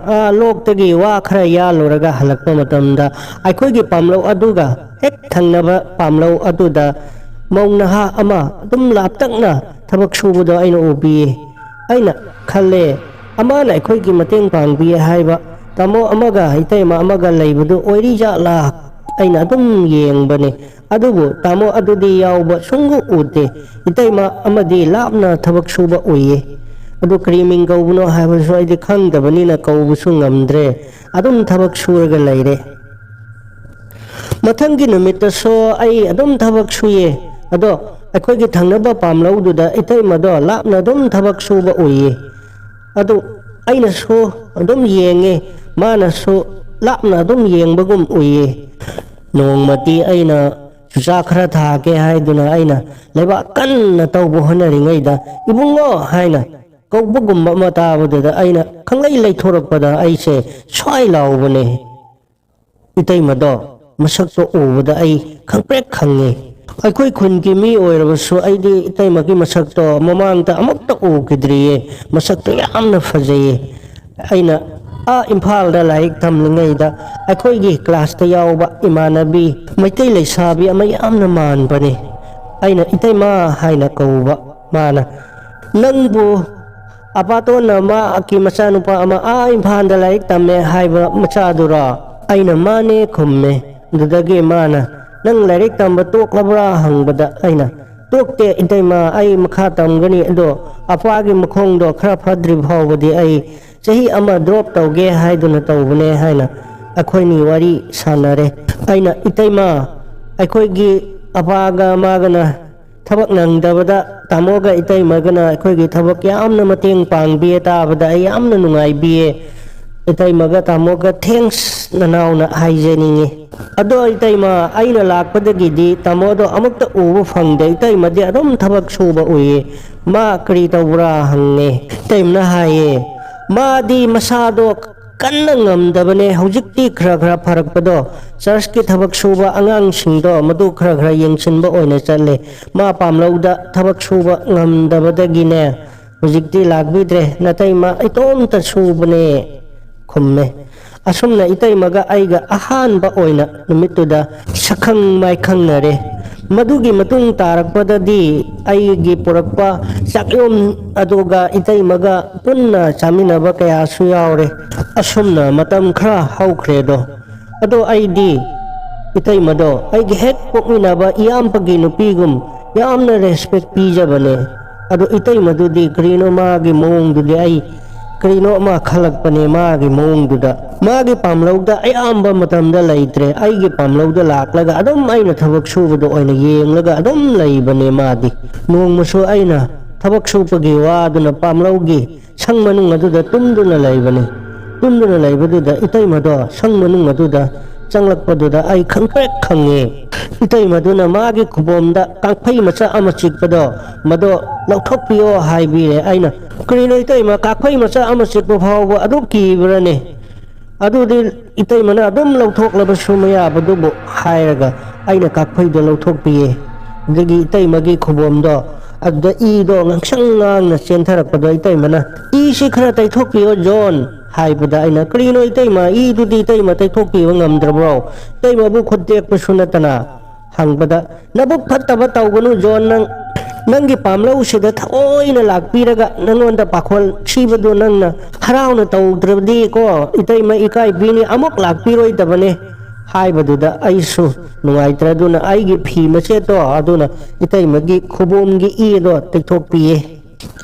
ꯂꯣꯛꯇꯒꯤ ꯋꯥ ꯈꯔ ꯌꯥꯜꯂꯨꯔꯒ ꯍꯜꯂꯛꯄ ꯃꯇꯝꯗ ꯑꯩꯈꯣꯏꯒꯤ ꯄꯥꯝꯂꯧ ꯑꯗꯨꯒ ꯍꯦꯛ ꯊꯪꯅꯕ ꯄꯥꯝꯂꯧ ꯑꯗꯨꯗ ꯃꯧ ꯅꯍꯥ ꯑꯃ ꯑꯗꯨꯝ ꯂꯥꯞꯇꯛꯅ ꯊꯕꯛ ꯁꯨꯕꯗꯣ ꯑꯩꯅ ꯎꯕꯤꯌꯦ꯫ ꯑꯩꯅ ꯈꯜꯂꯦ, ꯑꯃꯅ ꯑꯩꯈꯣꯏꯒꯤ ꯃꯇꯦꯡ ꯄꯥꯡꯕꯤ ꯍꯥꯏꯕ ꯇꯥꯃꯣ ꯑꯃꯒ ꯏꯇꯩꯃ ꯑꯃꯒ ꯂꯩꯕꯗꯨ ꯑꯣꯏꯔꯤꯖꯥꯠꯂꯥ? ꯑꯩꯅ ꯑꯗꯨꯝ ꯌꯦꯡꯕꯅꯦ꯫ ꯑꯗꯨꯕꯨ ꯇꯥꯃꯣ ꯑꯗꯨꯗꯤ ꯌꯥꯎꯕ ꯁꯨꯡꯎ ꯎꯗꯦ꯫ ꯏꯇꯩꯃ ꯑꯃꯗꯤ ꯂꯥꯞꯅ ꯊꯕꯛ ꯁꯨꯕ ꯎꯏꯌꯦ꯫ ꯑꯗꯨ ꯀꯔꯤ ꯃꯤꯡ ꯀꯧꯕꯅꯣ ꯍꯥꯏꯕꯁꯨ ꯑꯩꯗꯤ ꯈꯪꯗꯕꯅꯤꯅ ꯀꯧꯕꯁꯨ ꯉꯝꯗ꯭ꯔꯦ꯫ ꯑꯗꯨꯝ ꯊꯕꯛ ꯁꯨꯔꯒ ꯂꯩꯔꯦ꯫ ꯃꯊꯪꯒꯤ ꯅꯨꯃꯤꯠꯇꯁꯨ ꯑꯩ ꯑꯗꯨꯝ ꯊꯕꯛ ꯁꯨꯏꯌꯦ꯫ ꯑꯗꯣ ꯑꯩꯈꯣꯏꯒꯤ ꯊꯪꯅꯕ ꯄꯥꯝꯂꯧꯗꯨꯗ ꯏꯇꯩꯃꯗꯣ ꯂꯥꯞꯅ ꯑꯗꯨꯝ ꯊꯕꯛ ꯁꯨꯕ ꯎꯏꯌꯦ꯫ ꯑꯗꯨ ꯑꯩꯅꯁꯨ ꯑꯗꯨꯝ ꯌꯦꯡꯉꯦ, ꯃꯥꯅꯁꯨ ꯂꯥꯞꯅ ꯑꯗꯨꯝ ꯌꯦꯡꯕꯒꯨꯝ ꯎꯏꯌꯦ꯫ ꯅꯣꯡꯃꯗꯤ ꯑꯩꯅ ꯆꯨꯖꯥꯛ ꯈꯔ ꯊꯥꯒꯦ ꯍꯥꯏꯗꯨꯅ ꯑꯩꯅ ꯂꯩꯕꯥꯛ ꯀꯟꯅ ꯇꯧꯕ ꯍꯣꯠꯅꯔꯤꯉꯩꯗ, "ꯏꯕꯨꯡꯉꯣ" ꯍꯥꯏꯅ ꯀꯧꯕꯒꯨꯝꯕ ꯑꯃ ꯇꯥꯕꯗꯨꯗ ꯑꯩꯅ ꯈꯪꯂꯩ ꯂꯩꯊꯣꯔꯛꯄꯗ ꯑꯩꯁꯦ ꯁ꯭ꯋꯥꯏ ꯂꯥꯎꯕꯅꯦ꯫ ꯏꯇꯩꯃꯗꯣ ꯃꯁꯛꯇꯣ ꯎꯕꯗ ꯑꯩ ꯈꯪꯄ꯭ꯔꯦꯛ ꯈꯪꯉꯦ꯫ ꯑꯩꯈꯣꯏ ꯈꯨꯟꯒꯤ ꯃꯤ ꯑꯣꯏꯔꯕꯁꯨ ꯑꯩꯗꯤ ꯏꯇꯩꯃꯒꯤ ꯃꯁꯛꯇꯣ ꯃꯃꯥꯡꯗ ꯑꯃꯨꯛꯇ ꯎꯈꯤꯗ꯭ꯔꯤꯌꯦ꯫ ꯃꯁꯛꯇꯣ ꯌꯥꯝꯅ ꯐꯖꯩꯌꯦ꯫ ꯑꯩꯅ ꯑꯥ ꯏꯝꯐꯥꯜꯗ ꯂꯥꯏꯔꯤꯛ ꯇꯝꯂꯤꯉꯩꯗ ꯑꯩꯈꯣꯏꯒꯤ ꯀ꯭ꯂꯥꯁꯇ ꯌꯥꯎꯕ ꯏꯃꯥꯟꯅꯕꯤ ꯃꯩꯇꯩ ꯂꯩꯁꯥꯕꯤ ꯑꯃ ꯌꯥꯝꯅ ꯃꯥꯟꯕꯅꯦ꯫ ꯑꯩꯅ "ꯏꯇꯩꯃ" ꯍꯥꯏꯅ ꯀꯧꯕ꯫ ꯃꯥꯅ, "ꯅꯪꯕꯨ ꯑꯄꯥꯇꯣꯟꯅ ꯃꯥꯒꯤ ꯃꯆꯥꯅꯨꯄꯥ ꯑꯃ ꯑꯥ ꯏꯝꯐꯥꯜꯗ ꯂꯥꯏꯔꯤꯛ ꯇꯝꯃꯦ ꯍꯥꯏꯕ ꯃꯆꯥꯗꯨꯔꯣ?" ꯑꯩꯅ "ꯃꯥꯅꯦ" ꯈꯨꯝꯃꯦ꯫ ꯑꯗꯨꯗꯒꯤ ꯃꯥꯅ, "ꯅꯪ ꯂꯥꯏꯔꯤꯛ ꯇꯝꯕ ꯇꯣꯛꯂꯕ꯭ꯔꯥ?" ꯍꯪꯕꯗ ꯑꯩꯅ, "ꯇꯣꯛꯇꯦ ꯏꯇꯩꯃ, ꯑꯩ ꯃꯈꯥ ꯇꯝꯒꯅꯤ, ꯑꯗꯣ ꯑꯄꯥꯒꯤ ꯃꯈꯣꯡꯗꯣ ꯈꯔ ꯐꯗ꯭ꯔꯤ ꯐꯥꯎꯕꯗꯤ ꯑꯩ ꯆꯍꯤ ꯑꯃ ꯗ꯭ꯔꯣꯞ ꯇꯧꯒꯦ ꯍꯥꯏꯗꯨꯅ ꯇꯧꯕꯅꯦ" ꯍꯥꯏꯅ ꯑꯩꯈꯣꯏꯅꯤ ꯋꯥꯔꯤ ꯁꯥꯟꯅꯔꯦ꯫ ꯑꯩꯅ, "ꯏꯇꯩꯃ, ꯑꯩꯈꯣꯏꯒꯤ ꯑꯄꯥꯒ ꯃꯥꯒꯅ ꯊꯕꯛ ꯅꯪꯗꯕꯗ ꯇꯥꯃꯣꯒ ꯏꯇꯩꯃꯒꯅ ꯑꯩꯈꯣꯏꯒꯤ ꯊꯕꯛ ꯌꯥꯝꯅ ꯃꯇꯦꯡ ꯄꯥꯡꯕꯤꯌꯦ, ꯇꯥꯕꯗ ꯑꯩ ꯌꯥꯝꯅ ꯅꯨꯡꯉꯥꯏꯕꯤꯌꯦ꯫ ꯏꯇꯩꯃꯒ ꯇꯥꯃꯣꯒ ꯊꯦꯡꯁ ꯅꯅꯥꯎꯅ ꯍꯥꯏꯖꯅꯤꯡꯉꯤ꯫ ꯑꯗꯣ ꯏꯇꯩꯃ, ꯑꯩꯅ ꯂꯥꯛꯄꯗꯒꯤꯗꯤ ꯇꯥꯃꯣꯗꯣ ꯑꯃꯨꯛꯇ ꯎꯕ ꯐꯪꯗꯦ꯫ ꯏꯇꯩꯃꯗꯤ ꯑꯗꯨꯝ ꯊꯕꯛ ꯁꯨꯕ ꯎꯏꯌꯦ꯫ ꯃꯥ ꯀꯔꯤ ꯇꯧꯕ꯭ꯔꯥ?" ꯍꯪꯉꯦ꯫ ꯏꯇꯩꯃꯅ ꯍꯥꯏꯌꯦ, ꯃꯥꯗꯤ ꯃꯁꯥꯗꯣ ꯀꯟꯅ ꯉꯝꯗꯕꯅꯦ꯫ ꯍꯧꯖꯤꯛꯇꯤ ꯈꯔ ꯈꯔ ꯐꯔꯛꯄꯗꯣ, ꯆꯔꯆꯀꯤ ꯊꯕꯛ ꯁꯨꯕ ꯑꯉꯥꯡꯁꯤꯡꯗꯣ ꯃꯗꯨ ꯈꯔ ꯈꯔ ꯌꯦꯡꯁꯤꯟꯕ ꯑꯣꯏꯅ ꯆꯠꯂꯦ꯫ ꯃꯥ ꯄꯥꯝꯂꯧꯗ ꯊꯕꯛ ꯁꯨꯕ ꯉꯝꯗꯕꯗꯒꯤꯅꯦ, ꯍꯧꯖꯤꯛꯇꯤ ꯂꯥꯛꯄꯤꯗ꯭ꯔꯦ꯫ ꯅꯇꯩꯃ ꯏꯇꯣꯝꯇ ꯁꯨꯕꯅꯦ ꯈꯨꯝꯃꯦ꯫ ꯑꯁꯨꯝꯅ ꯏꯇꯩꯃꯒ ꯑꯩꯒ ꯑꯍꯥꯟꯕ ꯑꯣꯏꯅ ꯅꯨꯃꯤꯠꯇꯨꯗ ꯁꯛꯈꯪ ꯃꯥꯏꯈꯪꯅꯔꯦ꯫ ꯃꯗꯨꯒꯤ ꯃꯇꯨꯡ ꯇꯥꯔꯛꯄꯗꯗꯤ ꯑꯩꯒꯤ ꯄꯨꯔꯛꯄ ꯆꯥꯛꯌꯣꯝ ꯑꯗꯨꯒ ꯏꯇꯩꯃꯒ ꯄꯨꯟꯅ ꯆꯥꯃꯤꯟꯅꯕ ꯀꯌꯥꯁꯨ ꯌꯥꯎꯔꯦ꯫ ꯑꯁꯨꯝꯅ ꯃꯇꯝ ꯈꯔ ꯍꯧꯈ꯭ꯔꯦꯗꯣ꯫ ꯑꯗꯣ ꯑꯩꯗꯤ ꯏꯇꯩꯃꯗꯣ ꯑꯩꯒꯤ ꯍꯦꯛ ꯄꯣꯛꯃꯤꯟꯅꯕ ꯏꯌꯥꯝꯕꯒꯤ ꯅꯨꯄꯤꯒꯨꯝ ꯌꯥꯝꯅ ꯔꯦꯁꯄꯦꯛ ꯄꯤꯖꯕꯅꯦ꯫ ꯑꯗꯣ ꯏꯇꯩꯃꯗꯨꯗꯤ ꯀꯔꯤꯅꯣ ꯃꯥꯒꯤ ꯃꯑꯣꯡꯗꯨꯗꯤ ꯑꯩ ꯀꯔꯤꯅꯣ ꯑꯃ ꯈꯜꯂꯛꯄꯅꯦ ꯃꯥꯒꯤ ꯃꯑꯣꯡꯗꯨꯗ꯫ ꯃꯥꯒꯤ ꯄꯥꯝꯂꯧꯗ ꯑꯌꯥꯝꯕ ꯃꯇꯝꯗ ꯂꯩꯇ꯭ꯔꯦ꯫ ꯑꯩꯒꯤ ꯄꯥꯝꯂꯧꯗ ꯂꯥꯛꯂꯒ ꯑꯗꯨꯝ ꯑꯩꯅ ꯊꯕꯛ ꯁꯨꯕꯗꯣ ꯑꯣꯏꯅ ꯌꯦꯡꯂꯒ ꯑꯗꯨꯝ ꯂꯩꯕꯅꯦ ꯃꯥꯗꯤ꯫ ꯅꯣꯡꯃꯁꯨ ꯑꯩꯅ ꯊꯕꯛ ꯁꯨꯕꯒꯤ ꯋꯥꯗꯨꯅ ꯄꯥꯝꯂꯧꯒꯤ ꯁꯪ ꯃꯅꯨꯡ ꯑꯗꯨꯗ ꯇꯨꯝꯗꯨꯅ ꯂꯩꯕꯅꯤ꯫ ꯇꯨꯝꯗꯨꯅ ꯂꯩꯕꯗꯨꯗ ꯏꯇꯩꯃꯗꯣ ꯁꯪ ꯃꯅꯨꯡ ꯑꯗꯨꯗ ꯆꯪꯂꯛꯄꯗꯨꯗ ꯑꯩ ꯈꯪꯄ꯭ꯔꯦꯛ ꯈꯪꯉꯦ꯫ ꯏꯇꯩꯃꯗꯨꯅ ꯃꯥꯒꯤ ꯈꯨꯕꯣꯝꯗ ꯀꯥꯡꯐꯩ ꯃꯆꯥ ꯑꯃ ꯆꯤꯛꯄꯗꯣ, ꯃꯗꯣ ꯂꯧꯊꯣꯛꯄꯤꯌꯣ ꯍꯥꯏꯕꯤꯔꯦ꯫ ꯑꯩꯅ, "ꯀꯔꯤꯅꯣ ꯏꯇꯩꯃ, ꯀꯥꯡꯐꯩ ꯃꯆꯥ ꯑꯃ ꯆꯤꯛꯄ ꯐꯥꯎꯕ ꯑꯗꯨꯛ ꯀꯤꯕ꯭ꯔꯅꯦ? ꯑꯗꯨꯗꯤ ꯏꯇꯩꯃꯅ ꯑꯗꯨꯝ ꯂꯧꯊꯣꯛꯂꯕꯁꯨ ꯃꯌꯥꯕꯗꯨꯕꯨ" ꯍꯥꯏꯔꯒ ꯑꯩꯅ ꯀꯥꯡꯐꯩꯗꯣ ꯂꯧꯊꯣꯛꯄꯤꯌꯦ꯫ ꯑꯗꯒꯤ ꯏꯇꯩꯃꯒꯤ ꯈꯨꯕꯣꯝꯗꯣ ꯑꯗꯨꯗ ꯏꯗꯣ ꯉꯥꯡꯁꯪ ꯉꯥꯡꯅ ꯆꯦꯟꯊꯔꯛꯄꯗꯣ ꯏꯇꯩꯃꯅ, "ꯏꯁꯤ ꯈꯔ ꯇꯩꯊꯣꯛꯄꯤꯌꯣ ꯖꯣꯟ" ꯍꯥꯏꯕꯗ ꯑꯩꯅ, "ꯀꯔꯤꯅꯣ ꯏꯇꯩꯃ, ꯏꯗꯨꯗꯤ ꯏꯇꯩꯃ ꯇꯩꯊꯣꯛꯄꯤꯕ ꯉꯝꯗ꯭ꯔꯕ꯭ꯔꯣ? ꯏꯇꯩꯃꯕꯨ ꯈꯨꯠ ꯇꯦꯛꯄꯁꯨ ꯅꯠꯇꯅ" ꯍꯪꯕꯗ, "ꯅꯕꯨꯛ ꯐꯠꯇꯕ ꯇꯧꯒꯅꯨ ꯖꯣꯟ, ꯅꯪ ꯅꯪꯒꯤ ꯄꯥꯝꯂꯧꯁꯤꯗ ꯊꯑꯣꯏꯅ ꯂꯥꯛꯄꯤꯔꯒ ꯅꯪꯉꯣꯟꯗ ꯄꯥꯈꯣꯜ ꯁꯤꯕꯗꯨ ꯅꯪꯅ ꯍꯔꯥꯎꯅ ꯇꯧꯗ꯭ꯔꯕꯗꯤ ꯀꯣ ꯏꯇꯩꯃ ꯏꯀꯥꯏꯕꯤꯅꯤ, ꯑꯃꯨꯛ ꯂꯥꯛꯄꯤꯔꯣꯏꯗꯕꯅꯦ" ꯍꯥꯏꯕꯗꯨꯗ ꯑꯩꯁꯨ ꯅꯨꯡꯉꯥꯏꯇ꯭ꯔꯗꯨꯅ ꯑꯩꯒꯤ ꯐꯤ ꯃꯆꯦꯠꯇꯣ ꯑꯗꯨꯅ ꯏꯇꯩꯃꯒꯤ ꯈꯨꯕꯣꯝꯒꯤ ꯏ ꯑꯗꯣ ꯇꯩꯊꯣꯛꯄꯤꯌꯦ꯫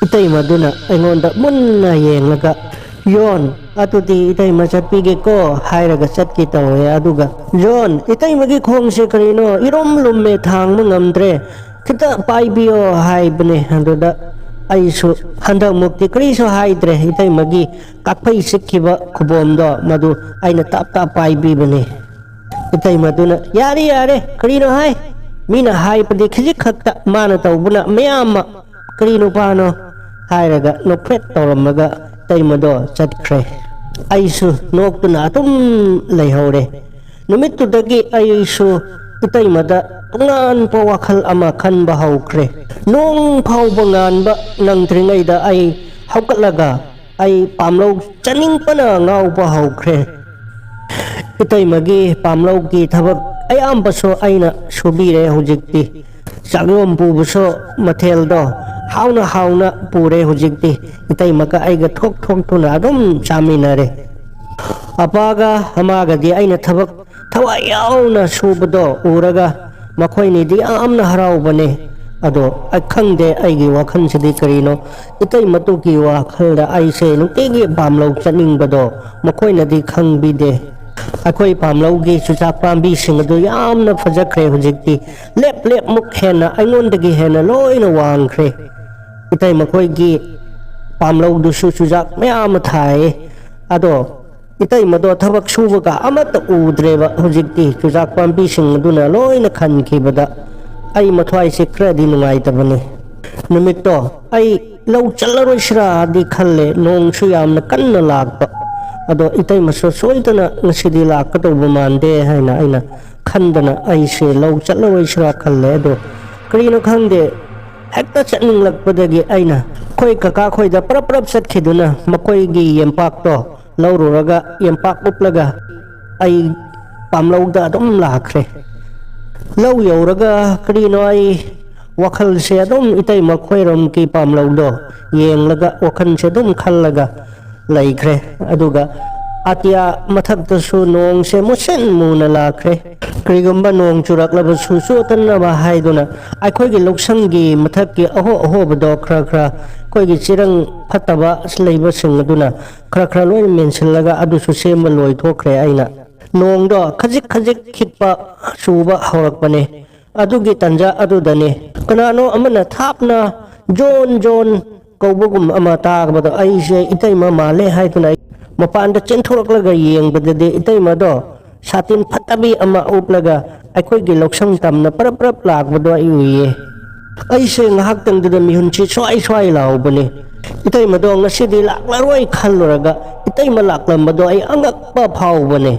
ꯏꯇꯩꯃꯗꯨꯅ ꯑꯩꯉꯣꯟꯗ ꯃꯨꯟꯅ ꯌꯦꯡꯂꯒ, "ꯌꯣꯟ, ꯑꯗꯨꯗꯤ ꯏꯇꯩꯃ ꯆꯠꯄꯤꯒꯦꯀꯣ" ꯍꯥꯏꯔꯒ ꯆꯠꯀꯦ ꯇꯧꯋꯦ꯫ ꯑꯗꯨꯒ, "ꯌꯣꯟ, ꯏꯇꯩꯃꯒꯤ ꯈꯣꯡꯁꯦ ꯀꯔꯤꯅꯣ ꯏꯔꯨꯝ ꯂꯨꯝꯃꯦ, ꯊꯥꯡꯕ ꯉꯝꯗ꯭ꯔꯦ, ꯈꯤꯇ ꯄꯥꯏꯕꯤꯌꯣ" ꯍꯥꯏꯕꯅꯦ꯫ ꯑꯗꯨꯗ ꯑꯩꯁꯨ ꯍꯟꯗꯛꯃꯨꯛꯇꯤ ꯀꯔꯤꯁꯨ ꯍꯥꯏꯗ꯭ꯔꯦ꯫ ꯏꯇꯩꯃꯒꯤ ꯀꯥꯛꯐꯩ ꯆꯤꯛꯈꯤꯕ ꯈꯨꯕꯣꯝꯗꯣ ꯃꯗꯨ ꯑꯩꯅ ꯇꯞ ꯇꯞ ꯄꯥꯏꯕꯤꯕꯅꯦ꯫ ꯏꯇꯩꯃꯗꯨꯅ, "ꯌꯥꯔꯦ, ꯌꯥꯔꯦ, ꯀꯔꯤꯅꯣ ꯍꯥꯏ? ꯃꯤꯅ ꯍꯥꯏꯕꯗꯤ ꯈꯖꯤꯛ ꯈꯛꯇ, ꯃꯥꯅ ꯇꯧꯕꯅ ꯃꯌꯥꯝ ꯑꯃ꯫ ꯀꯔꯤ ꯅꯨꯄꯥꯅꯣ?" ꯍꯥꯏꯔꯒ ꯅꯣꯛꯐꯦꯠ ꯇꯧꯔꯝꯃꯒ ꯏꯇꯩꯃꯗꯣ ꯆꯠꯈ꯭ꯔꯦ꯫ ꯑꯩꯁꯨ ꯅꯣꯛꯇꯨꯅ ꯑꯗꯨꯝ ꯂꯩꯍꯧꯔꯦ꯫ ꯅꯨꯃꯤꯠꯇꯨꯗꯒꯤ ꯑꯩꯁꯨ ꯏꯇꯩꯃꯗ ꯇꯣꯉꯥꯟꯕ ꯋꯥꯈꯜ ꯑꯃ ꯈꯟꯕ ꯍꯧꯈ꯭ꯔꯦ꯫ ꯅꯣꯡ ꯐꯥꯎꯕ ꯉꯥꯟꯕ ꯅꯪꯗ꯭ꯔꯤꯉꯩꯗ ꯑꯩ ꯍꯧꯒꯠꯂꯒ ꯑꯩ ꯄꯥꯝꯂꯧ ꯆꯠꯅꯤꯡꯕꯅ ꯉꯥꯎꯕ ꯍꯧꯈ꯭ꯔꯦ꯫ ꯏꯇꯩꯃꯒꯤ ꯄꯥꯝꯂꯧꯒꯤ ꯊꯕꯛ ꯑꯌꯥꯝꯕꯁꯨ ꯑꯩꯅ ꯁꯨꯕꯤꯔꯦ ꯍꯧꯖꯤꯛꯇꯤ꯫ ꯆꯥꯛꯂꯣꯝ ꯄꯨꯕꯁꯨ ꯃꯊꯦꯜꯗꯣ ꯍꯥꯎꯅ ꯍꯥꯎꯅ ꯄꯨꯔꯦ ꯍꯧꯖꯤꯛꯇꯤ꯫ ꯏꯇꯩꯃꯒ ꯑꯩꯒ ꯊꯣꯛ ꯊꯣꯛꯇꯨꯅ ꯑꯗꯨꯝ ꯆꯥꯃꯤꯟꯅꯔꯦ꯫ ꯑꯄꯥꯒ ꯑꯃꯥꯒꯗꯤ ꯑꯩꯅ ꯊꯕꯛ ꯊꯋꯥꯏ ꯌꯥꯎꯅ ꯁꯨꯕꯗꯣ ꯎꯔꯒ ꯃꯈꯣꯏꯅꯤꯗꯤ ꯌꯥꯝꯅ ꯍꯔꯥꯎꯕꯅꯦ꯫ ꯑꯗꯣ ꯑꯩ ꯈꯪꯗꯦ, ꯑꯩꯒꯤ ꯋꯥꯈꯜꯁꯤꯗꯤ ꯀꯔꯤꯅꯣ, ꯏꯇꯩꯃꯇꯨꯒꯤ ꯋꯥꯈꯜꯗ ꯑꯩꯁꯦ ꯅꯨꯡꯇꯤꯒꯤ ꯄꯥꯝꯂꯧ ꯆꯠꯅꯤꯡꯕꯗꯣ ꯃꯈꯣꯏꯅꯗꯤ ꯈꯪꯕꯤꯗꯦ꯫ ꯑꯩꯈꯣꯏ ꯄꯥꯝꯂꯧꯒꯤ ꯆꯨꯖꯥꯛ ꯄꯥꯝꯕꯤꯁꯤꯡ ꯑꯗꯨ ꯌꯥꯝꯅ ꯐꯖꯈ꯭ꯔꯦ ꯍꯧꯖꯤꯛꯇꯤ꯫ ꯂꯦꯞ ꯂꯦꯞꯃꯨꯛ ꯍꯦꯟꯅ ꯑꯩꯉꯣꯟꯗꯒꯤ ꯍꯦꯟꯅ ꯂꯣꯏꯅ ꯋꯥꯡꯈ꯭ꯔꯦ꯫ ꯏꯇꯩ ꯃꯈꯣꯏꯒꯤ ꯄꯥꯝꯂꯧꯗꯨꯁꯨ ꯆꯨꯖꯥꯛ ꯃꯌꯥꯝ ꯑꯃ ꯊꯥꯏꯌꯦ꯫ ꯑꯗꯣ ꯏꯇꯩꯃꯗꯣ ꯊꯕꯛ ꯁꯨꯕꯒ ꯑꯃꯠꯇ ꯎꯗ꯭ꯔꯦꯕ ꯍꯧꯖꯤꯛꯇꯤ, ꯆꯨꯖꯥꯛ ꯄꯥꯝꯕꯤꯁꯤꯡ ꯑꯗꯨꯅ ꯂꯣꯏꯅ ꯈꯟꯈꯤꯕꯗ꯫ ꯑꯩ ꯃꯊ꯭ꯋꯥꯏꯁꯦ ꯈꯔꯗꯤ ꯅꯨꯡꯉꯥꯏꯇꯕꯅꯤ꯫ ꯅꯨꯃꯤꯠꯇꯣ ꯑꯩ ꯂꯧ ꯆꯠꯂꯔꯣꯏꯁꯤꯔꯥꯗꯤ ꯈꯜꯂꯦ, ꯅꯣꯡꯁꯨ ꯌꯥꯝꯅ ꯀꯟꯅ ꯂꯥꯛꯄ꯫ ꯑꯗꯣ ꯏꯇꯩꯃꯁꯨ ꯁꯣꯏꯗꯅ ꯉꯁꯤꯗꯤ ꯂꯥꯛꯀꯗꯧꯕ ꯃꯥꯟꯗꯦ ꯍꯥꯏꯅ ꯑꯩꯅ ꯈꯟꯗꯅ ꯑꯩꯁꯦ ꯂꯧ ꯆꯠꯂꯔꯣꯏꯁꯤꯔꯥ ꯈꯜꯂꯦ꯫ ꯑꯗꯣ ꯀꯔꯤꯅꯣ ꯈꯪꯗꯦ, ꯍꯦꯛꯇ ꯆꯠꯅꯤꯡꯂꯛꯄꯗꯒꯤ ꯑꯩꯅ ꯑꯩꯈꯣꯏ ꯀꯀꯥ ꯈꯣꯏꯗ ꯄꯔꯞ ꯄꯔꯞ ꯆꯠꯈꯤꯗꯨꯅ ꯃꯈꯣꯏꯒꯤ ꯌꯦꯝꯄꯥꯛꯇꯣ ꯂꯧꯔꯨꯔꯒ ꯌꯦꯝꯄꯥꯛ ꯎꯞꯂꯒ ꯑꯩ ꯄꯥꯝꯂꯧꯗ ꯑꯗꯨꯝ ꯂꯥꯛꯈ꯭ꯔꯦ꯫ ꯂꯧ ꯌꯧꯔꯒ ꯀꯔꯤꯅꯣ ꯑꯩ ꯋꯥꯈꯜꯁꯦ ꯑꯗꯨꯝ ꯏꯇꯩ ꯃꯈꯣꯏꯔꯣꯝꯒꯤ ꯄꯥꯝꯂꯧꯗꯣ ꯌꯦꯡꯂꯒ ꯋꯥꯈꯜꯁꯦ ꯑꯗꯨꯝ ꯈꯜꯂꯒ ꯂꯩꯈ꯭ꯔꯦ꯫ ꯑꯗꯨꯒ ꯑꯇꯤꯌꯥ ꯃꯊꯛꯇꯁꯨ ꯅꯣꯡꯁꯦ ꯃꯨꯁꯤꯟ ꯃꯨꯅ ꯂꯥꯛꯈ꯭ꯔꯦ꯫ ꯀꯔꯤꯒꯨꯝꯕ ꯅꯣꯡ ꯆꯨꯔꯛꯂꯕꯁꯨ ꯆꯣꯠꯇꯅꯕ ꯍꯥꯏꯗꯨꯅ ꯑꯩꯈꯣꯏꯒꯤ ꯂꯧꯁꯪꯒꯤ ꯃꯊꯛꯀꯤ ꯑꯍꯣ ꯑꯍꯣꯕꯗꯣ ꯈꯔ ꯈꯔ ꯑꯩꯈꯣꯏꯒꯤ ꯆꯦꯔꯪ ꯐꯠꯇꯕ ꯂꯩꯕꯁꯤꯡ ꯑꯗꯨꯅ ꯈꯔ ꯈꯔ ꯂꯣꯏꯅ ꯃꯦꯟꯁꯤꯜꯂꯒ ꯑꯗꯨꯁꯨ ꯁꯦꯝꯕ ꯂꯣꯏꯊꯣꯛꯈ꯭ꯔꯦ ꯑꯩꯅ꯫ ꯅꯣꯡꯗꯣ ꯈꯖꯤꯛ ꯈꯖꯤꯛ ꯈꯤꯛꯄ ꯆꯨꯕ ꯍꯧꯔꯛꯄꯅꯦ꯫ ꯑꯗꯨꯒꯤ ꯇꯟꯖꯥ ꯑꯗꯨꯗꯅꯦ ꯀꯅꯥꯅꯣ ꯑꯃꯅ ꯊꯥꯞꯅ ꯖꯣꯟ ꯖꯣꯟ ꯀꯧꯕꯒꯨꯝ ꯑꯃ ꯇꯥꯕꯗꯣ ꯑꯩꯁꯦ ꯏꯇꯩꯃ ꯃꯥꯜꯂꯦ ꯍꯥꯏꯗꯨꯅ ꯑꯩ ꯃꯄꯥꯟꯗ ꯆꯦꯟꯊꯣꯔꯛꯂꯒ ꯌꯦꯡꯕꯗꯗꯤ ꯏꯇꯩꯃꯗꯣ ꯁꯥꯇꯤꯟ ꯐꯠꯇꯕꯤ ꯑꯃ ꯎꯞꯂꯒ ꯑꯩꯈꯣꯏꯒꯤ ꯂꯧꯁꯪ ꯇꯝꯅ ꯄꯔꯞ ꯄꯔꯞ ꯂꯥꯛꯄꯗꯣ ꯑꯩ ꯎꯏꯌꯦ꯫ ꯑꯩꯁꯦ ꯉꯥꯏꯍꯥꯛꯇꯪꯗꯨꯗ ꯃꯤꯍꯨꯟꯁꯤ ꯁ꯭ꯋꯥꯏ ꯁ꯭ꯋꯥꯏ ꯂꯥꯎꯕꯅꯦ꯫ ꯏꯇꯩꯃꯗꯣ ꯉꯁꯤꯗꯤ ꯂꯥꯛꯂꯔꯣꯏ ꯈꯜꯂꯨꯔꯒ ꯏꯇꯩꯃ ꯂꯥꯛꯂꯝꯕꯗꯣ ꯑꯩ ꯑꯉꯛꯄ ꯐꯥꯎꯕꯅꯦ꯫